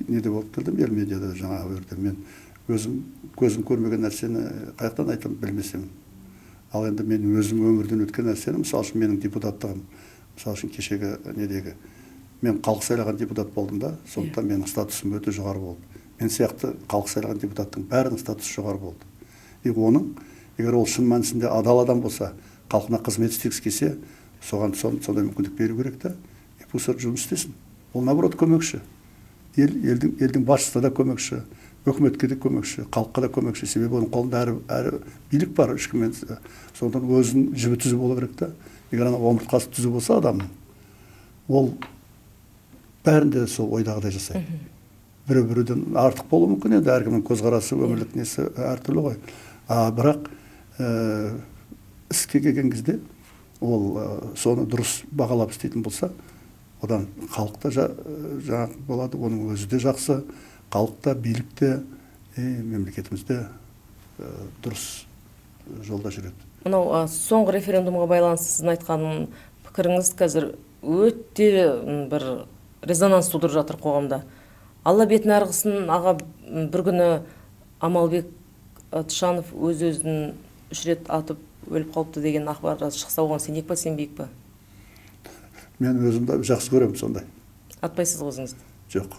неде болып келдім, ел медиада жаңа жерде. Мен өзім көзім көрмеген нәрсені қаяқтан айтамын, білмесем. Ал енді мен өзім өмірден өткен нәрсені, мысалы үшін менің депутаттығым, мысалы үшін кешегі недегі, мен халық сайлаған депутат болдым да, сондықтан менің статусым өте жоғары болды. Мен сияқты халық сайлаған депутаттың бәрінің статусы жоғары болды. И оның, егер ол шын мәнісінде адал адам болса, халқына қызмет істегісі келсе, соған сондай мүмкіндік беру керек та. Пусть жұмыс істесін. Ол наоборот көмекші. Елдің басшысына да көмекші, өкіметке де көмекші, халыққа да көмекші. Себебі оның қолында әрі билік бар, ешкіммен. Сондықтан өзінің жібі түзу болу керек та. Егер ана омыртқасы түзу болса адамның, ол бәрінде сол ойдағыдай жасайды. Біреу біреуден артық болуы мүмкін енді, әркімнің көзқарасы, өмірлік несі әртүрлі ғой. Бірақ іске келген кезде ол соны дұрыс бағалап істейтін болса, одан халық та жаңағы болады, оның өзі де жақсы, халық та, билік те, мемлекетіміз де дұрыс жолда жүреді. Мынау соңғы референдумға байланысты сіздің айтқан пікіріңіз қазір өте бір резонанс тудырып жатыр қоғамда. Алла бетін арғысын, аға, бір күні Амалбек Тшанов өз-өзін 3 рет атып өліп қалыпты деген ақпар шықса, оған сенейік па, сенбейік па? Мен өзімді жақсы көремін сондай. Атпайсыз ғой өзіңізді? Жоқ.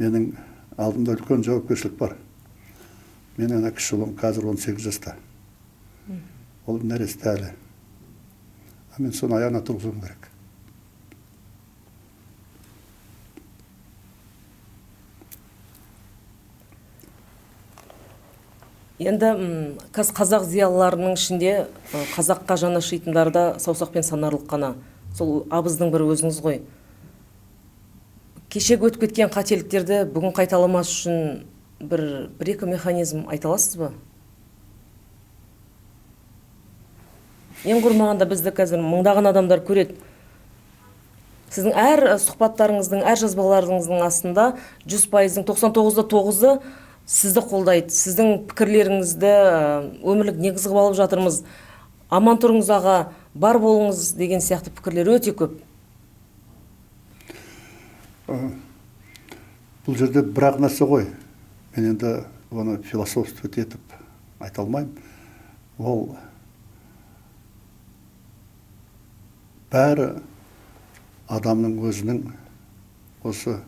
Менің алдымда үлкен жауапкершілік бар. Менің ана кіші ұлым қазір 18 жаста. Ол нәресте әлі. А мен соны аяғына тұрғызуым керек. Енді қазақ зиялыларының ішінде қазаққа жаны ашитындар да саусақпен санарлық қана. Сол абыздың бірі өзіңіз ғой. Кешегі өтіп кеткен қателіктерді бүгін қайталамас үшін бір-екі механизм айта аласыз ба? Ең құрмағанда бізді қазір мыңдаған адамдар көреді. Сіздің әр сұхбаттарыңыздың, әр жазбаларыңыздың астында 100%-ның 99,9-ы сізді қолдайды, сіздің пікірлеріңізді өмірлік негіз қылып алып жатырмыз. Аман тұрыңыз аға, бар болыңыз деген сияқты пікірлер өте көп. Бұл жерде бір-ақ нәрсе ғой. Мен енді оны философствовать етіп айта алмаймын. Ол бәрі адамның өзінің осы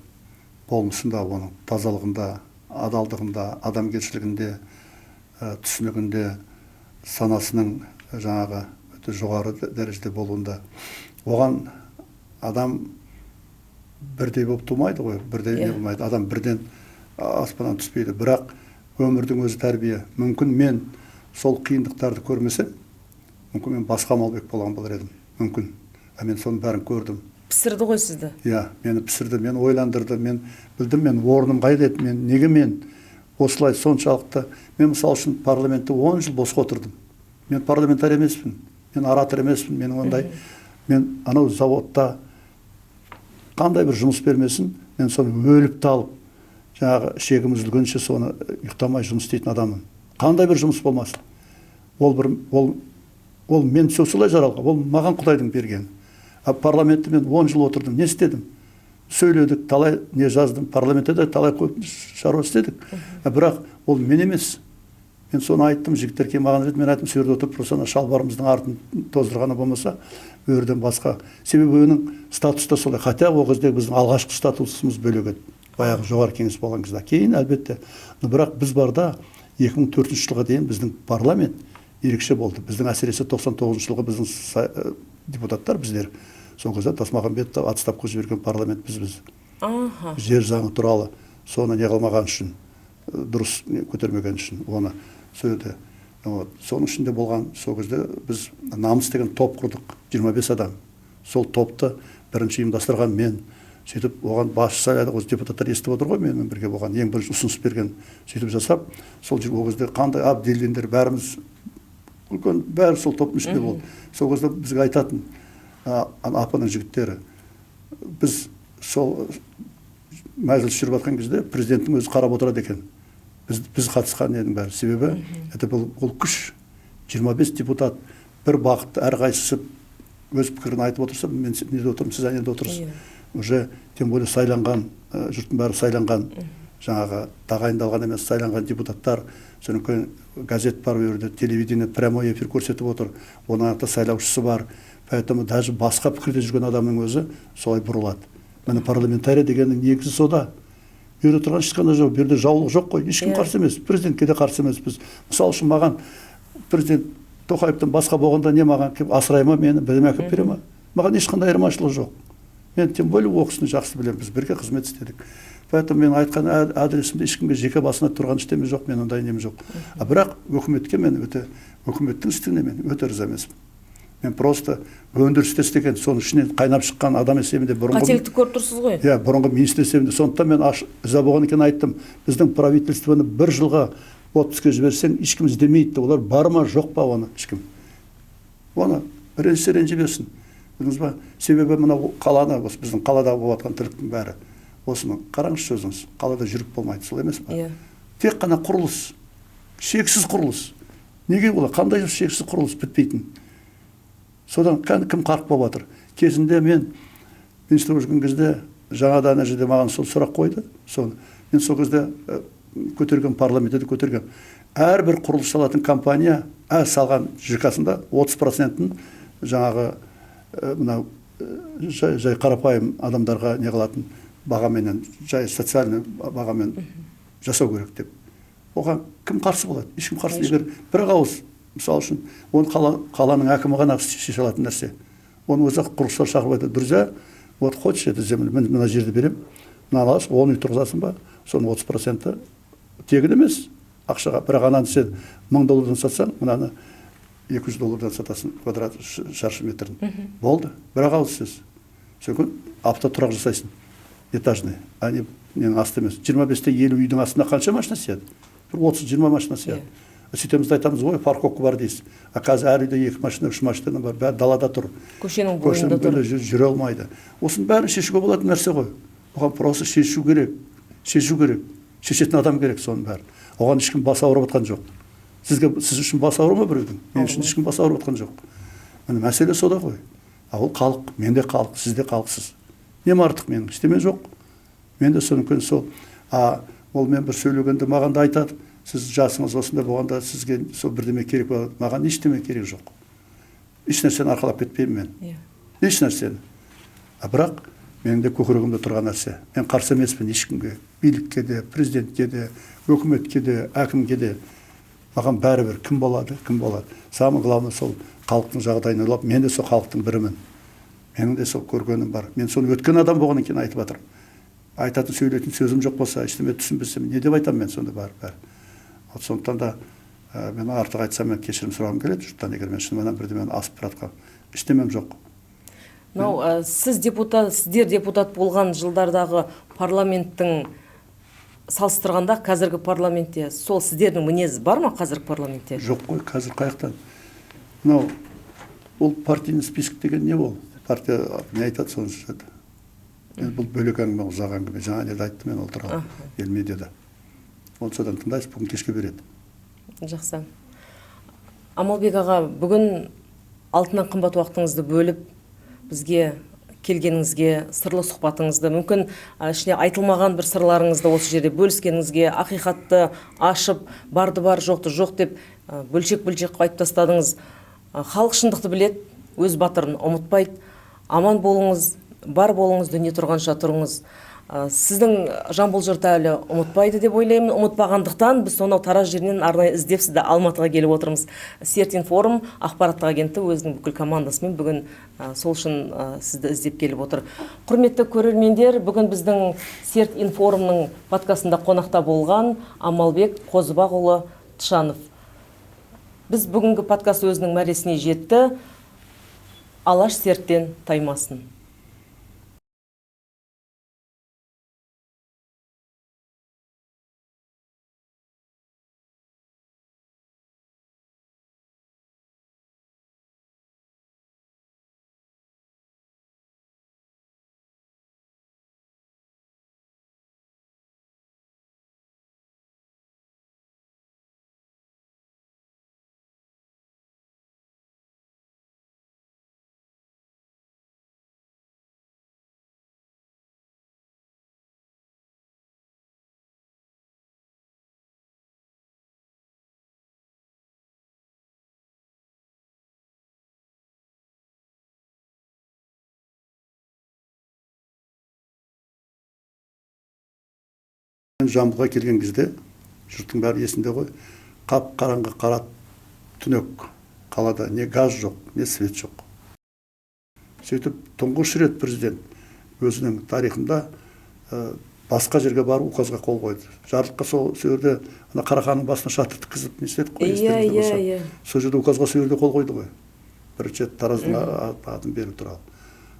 болмысында, оның тазалығында, адалдығында, адамгершілігінде, түсінігінде, санасының жаңағы өте жоғары дәрежеде болуында. Оған адам бірдей болып тумайды ғой, бірдей не болмайды. Адам бірден аспаннан түспейді. Бірақ өмірдің өзі тәрбие. Мүмкін мен сол қиындықтарды көрмесем, мүмкін мен басқа Амалбек болған болар едім. Мүмкін. А мен соның бәрін көрдім. Пісірді ғой сізді? Иә, мені пісірді, мені ойландырды, мен білдім, мен орным қайда еді, мен неге мен осылай соншалықты. Мен мысал үшін парламентте 10 жыл босқа отырдым. Мен парламентарий емеспін, мен оратор емеспін, мен ондай. Мен анау заводта қандай бір жұмыс бермесін, мен соны өліп талып, жаңағы шегім үзілгенше соны ұйықтамай жұмыс істейтін адаммын. Қандай бір жұмыс болмасын. Ол мен солай жаралған, ол маған Құдайдың бергені. А парламентте мен 10 жыл отырдым, не істедім? Сөйледік, талай не жаздым, парламентте де талай көп шаруа істедік. Бірақ ол мен емес. Мен соны айттым, жігіттер келіп маған деді, мен айттым, сол жерде отырып, просто ана шалбарымыздың артын тоздырғаны болмаса, өрден басқа. Себебі оның статусы да солай. Хотя ол кезде біздің алғашқы статусымыз бөлек еді. Баяғы жоғары кеңес болған кезде. Кейін әлбетте. Но бірақ біз барда 2004 жылға дейін біздің парламент ерекше болды. Біздің әсіресе 99 жылғы біздің депутаттар біздер. Сол кезде Тасмағамбетов отставка жіберген парламент бізбіз. Жер заңы туралы соны не қылмаған үшін, дұрыс көтермеген үшін оны сол жерде. Соның ішінде болған сол кезде біз намыс деген топ құрдық, 25 адам. Сол топты бірінші ұйымдастырған мен. Сөйтіп оған басшы сайладық, осы депутаттар естіп отыр ғой, менімен бірге болған, ең бірінші ұсыныс берген, сөйтіп жасап, сол ол кезде қандай Абдилдиндер бәріміз үлкен, бәрі сол топтың ішінде болды. Сол кезде бізге айтатын апаның жігіттері, біз сол мәжіліс жүріп жатқан кезде президенттің өзі қарап отырады екен. Біз қатысқан едің бәрі. Себебі это бұл ол күш. 25 депутат бір бағытты әрқайсысы өз пікірін айтып отырса, мен неде отырмын, сіз ана жерде отырсыз. Уже тем более сайланған, жұрттың бәрі сайланған, жаңағы тағайындалған емес, сайланған депутаттар, содан кейін газет бар ол жерде, телевидение прямой эфир көрсетіп отыр, оның артында сайлаушысы бар. Поэтому даже басқа пікірде жүрген адамның өзі солай бұрылады. Міне парламентарий дегеннің негізі сода. Бұл жерде тұрған ешқандай жоқ, бұл жерде жаулық жоқ қой, ешкім қарсы емес, президентке де қарсы емеспіз. Мысалы үшін маған президент Тоқаевтан басқа болғанда не маған кеп асырай ма мені, бірдеме әкеліп бере ма? Маған ешқандай айырмашылық жоқ. Мен тем более ол кісіні жақсы білемін, біз бірге қызмет істедік. Поэтому мен айтқан адресімде ешкімге жеке басына тұрған ештеме жоқ, мен ондай нем жоқ. А бірақ өкіметке мен өте, өкіметтің істігіне мен өте риза емеспін. Мен просто өндірісте істеген, соның ішінен қайнап шыққан адам есебінде бұрынғы қателікті көріп тұрсыз ғой. Иә, бұрынғы министр есебінде. Сондықтан мен ырза болған екен айттым. Біздің правительствоны бір жылға отпускке жіберсең, ешкім іздемейді. Олар бар ма, жоқ па оны ешкім. Оны ренжісе ренжи берсін. Білдіңіз ба? Себебі мынау қаланы, осы біздің қалада болып жатқан тірліктің бәрі. Осыны қараңызшы өзіңіз, қалада жүріп болмайды, солай емес па? Иә. Тек қана құрылыс, шексіз құрылыс. Неге олар? Қандай шексіз құрылыс бітпейтін? Содан кім қарқ болып жатыр? Кезінде мен министр болып жүрген кезде жаңадан ана жерде маған сол сұрақ қойды. Соны мен сол кезде көтерген, парламентте де көтерген. Әрбір құрылыс салатын компания әр салған ЖК-сында 30%-ін жаңағы мынау жай қарапайым адамдарға не қылатын бағаменен, жай социальный бағамен жасау керек деп. Оған кім қарсы болады? Ешкім қарсы. Егер бір ауыз, мысал үшін, оны қаланың әкімі ғана шеше алатын нәрсе. Оны өзі құрылысшылар шақырып айтады, друзья, вот хочешь эту землю, мен мына жерді беремін, мынаны аласың, 10 үй тұрғызасың ба, соның 30% тегін емес ақшаға. Бірақ ананы сен мың доллардан сатсаң, мынаны екі жүз доллардан сатасың квадрат шаршы метрін. Болды, бір ауыз сөз. Содан апта тұрақ жасайсың, этажный, а не ненің асты емес. Жиырма бесте елу үйдің астына қанша машина сияды? Бір 30-20 машина сияды. Сөйтеміз де айтамыз, ой, парковка бар дейсіз. А қазір әр үйде 2 машина, 3 машина бар, бәрі далада тұр. Көшенің Көшенің бойында тұр. бойында жүре алмайды. Осының бәрін шешуге болатын нәрсе ғой. Оған просто шешу керек. Шешу керек. Шешетін адам керек соның бәрін. Оған ешкім бас ауырып жатқан жоқ. Сіз үшін бас ауырма біреудің? Мен үшін ешкім бас ауырып жатқан жоқ. Міне мәселе сода ғой. А ол халық, мен де халық, сіз де халықсыз. Нем артық менің? Ештеме жоқ. Мен де соның күні сол. А ол мен бір сөйлегенде маған да айтады, сіз жасыңыз осындай болғанда сізге сол бірдеме керек болады. Маған ештеме керек жоқ. Еш нәрсені арқалап кетпеймін мен. Еш нәрсені. А бірақ менің де көкірегімде тұрған нәрсе. Мен қарсы емеспін ешкімге. Билікке де, президентке де, өкіметке де, әкімге де. Маған бәрібір кім болады, кім болады. Самое главное сол халықтың жағдайын ойлап, мен де сол халықтың бірімін. Менің де сол көргенім бар. Мен соны өткен адам болғаннан кейін айтып жатырмын. Айтатын, сөйлейтін сөзім жоқ болса, ештеме түсінбесем, не деп айтамын мен сонда барып бәрі. Вот сондықтан да мен артық айтсам, мен кешірім сұрағым келеді жұрттан, егер мен шынымен бірдемені асып бара жатқан ештемем жоқ. Мынау сіз депутат, сіздер депутат болған жылдардағы парламенттің салыстырғанда қазіргі парламентте сол сіздердің мінезі бар ма қазіргі парламентте? Жоқ қой, қазір қаяқтан? Мынау ол партийный список деген не ол? Партия не айтады соны жасайды. Енді бұл бөлек әңгіме, ұзақ әңгіме. Жаңа жерде айттым мен ол туралы. Ел медиада. Оны содан тыңдайсыз, бүгін кешке береді. Жақсы. Амалбек аға, бүгін алтыннан қымбат уақытыңызды бөліп бізге келгеніңізге, сырлы сұхбатыңызды, мүмкін, ішіне айтылмаған бір сырларыңызды осы жерде бөліскеніңізге, ақиқатты ашып, барды бар, жоқты жоқ деп, бөлшек-бөлшек қылып айтып тастадыңыз. Халық шындықты біледі, өз батырын ұмытпайды. Аман болыңыз, бар болыңыз, дүние тұрғанша тұрыңыз. Сіздің Жамбыл жұрты әлі ұмытпайды деп ойлаймын. Ұмытпағандықтан біз сонау Тараз жерінен арнайы іздеп сізді Алматыға келіп отырмыз. Серт-Информ ақпараттық агенттігі өзінің бүкіл командасымен бүгін, сол үшін, сізді іздеп келіп отыр. Құрметті көрермендер, бүгін біздің Серт-Информның подкастында қонақта болған Амалбек Қозыбақұлы Тшанов. Біз бүгінгі подкаст өзінің мәресіне жетті. Алаш серттен таймасын. Мен Жамбылға келген кезде жұрттың бәрі есінде ғой, қап-қараңғы қара түнек, қалада не газ жоқ, не свет жоқ. Сөйтіп тұңғыш рет президент өзінің тарихында басқа жерге барып указға қол қойды. Жарлыққа сол жерде, ана Қараханның басына шатыр тіккізіп, не істедік қой, Иә, естеріңізде болса. иә, иә. Сол жерде указға сол жерде қол қойды ғой. Бірінші рет Тараздың атын беру туралы.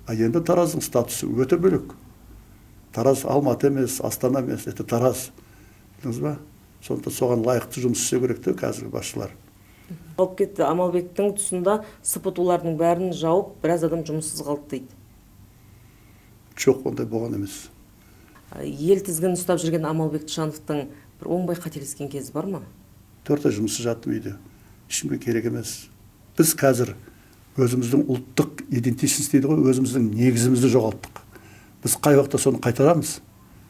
А енді Тараздың статусы өте бөлек. Тараз Алматы емес, Астана емес, это Тараз. Білдіңіз ба? Сондықтан соған лайықты жұмыс істеу керек те қазіргі басшылар. Қалып кетті. Амалбектің тұсында СПТУ-лардың бәрін жауып, біраз адам жұмыссыз қалды дейді. Жоқ, ондай болған емес. Ел тізгінін ұстап жүрген Амалбек Тышановтың бір оңбай қателескен кезі бар ма? 4 ай жұмыссыз жаттым үйде. Ешкімге керек емес. Біз қазір өзіміздің ұлттық идентичность дейді ғой, өзіміздің негізімізді жоғалттық. Біз қай уақытта соны қайтарамыз,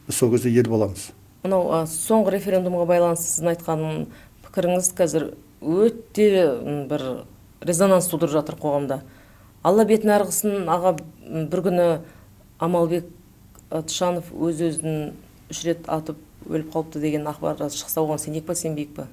біз сол кезде ел боламыз. Мынау соңғы референдумға байланысты сіздің айтқан пікіріңіз қазір өте бір резонанс тудырып жатыр қоғамда. Алла бетін әрі қылсын, аға, бір күні Амалбек Тышанов өз-өзін 3 рет атып өліп қалыпты деген ақпарат шықса, оған сенейік па, сенбейік па?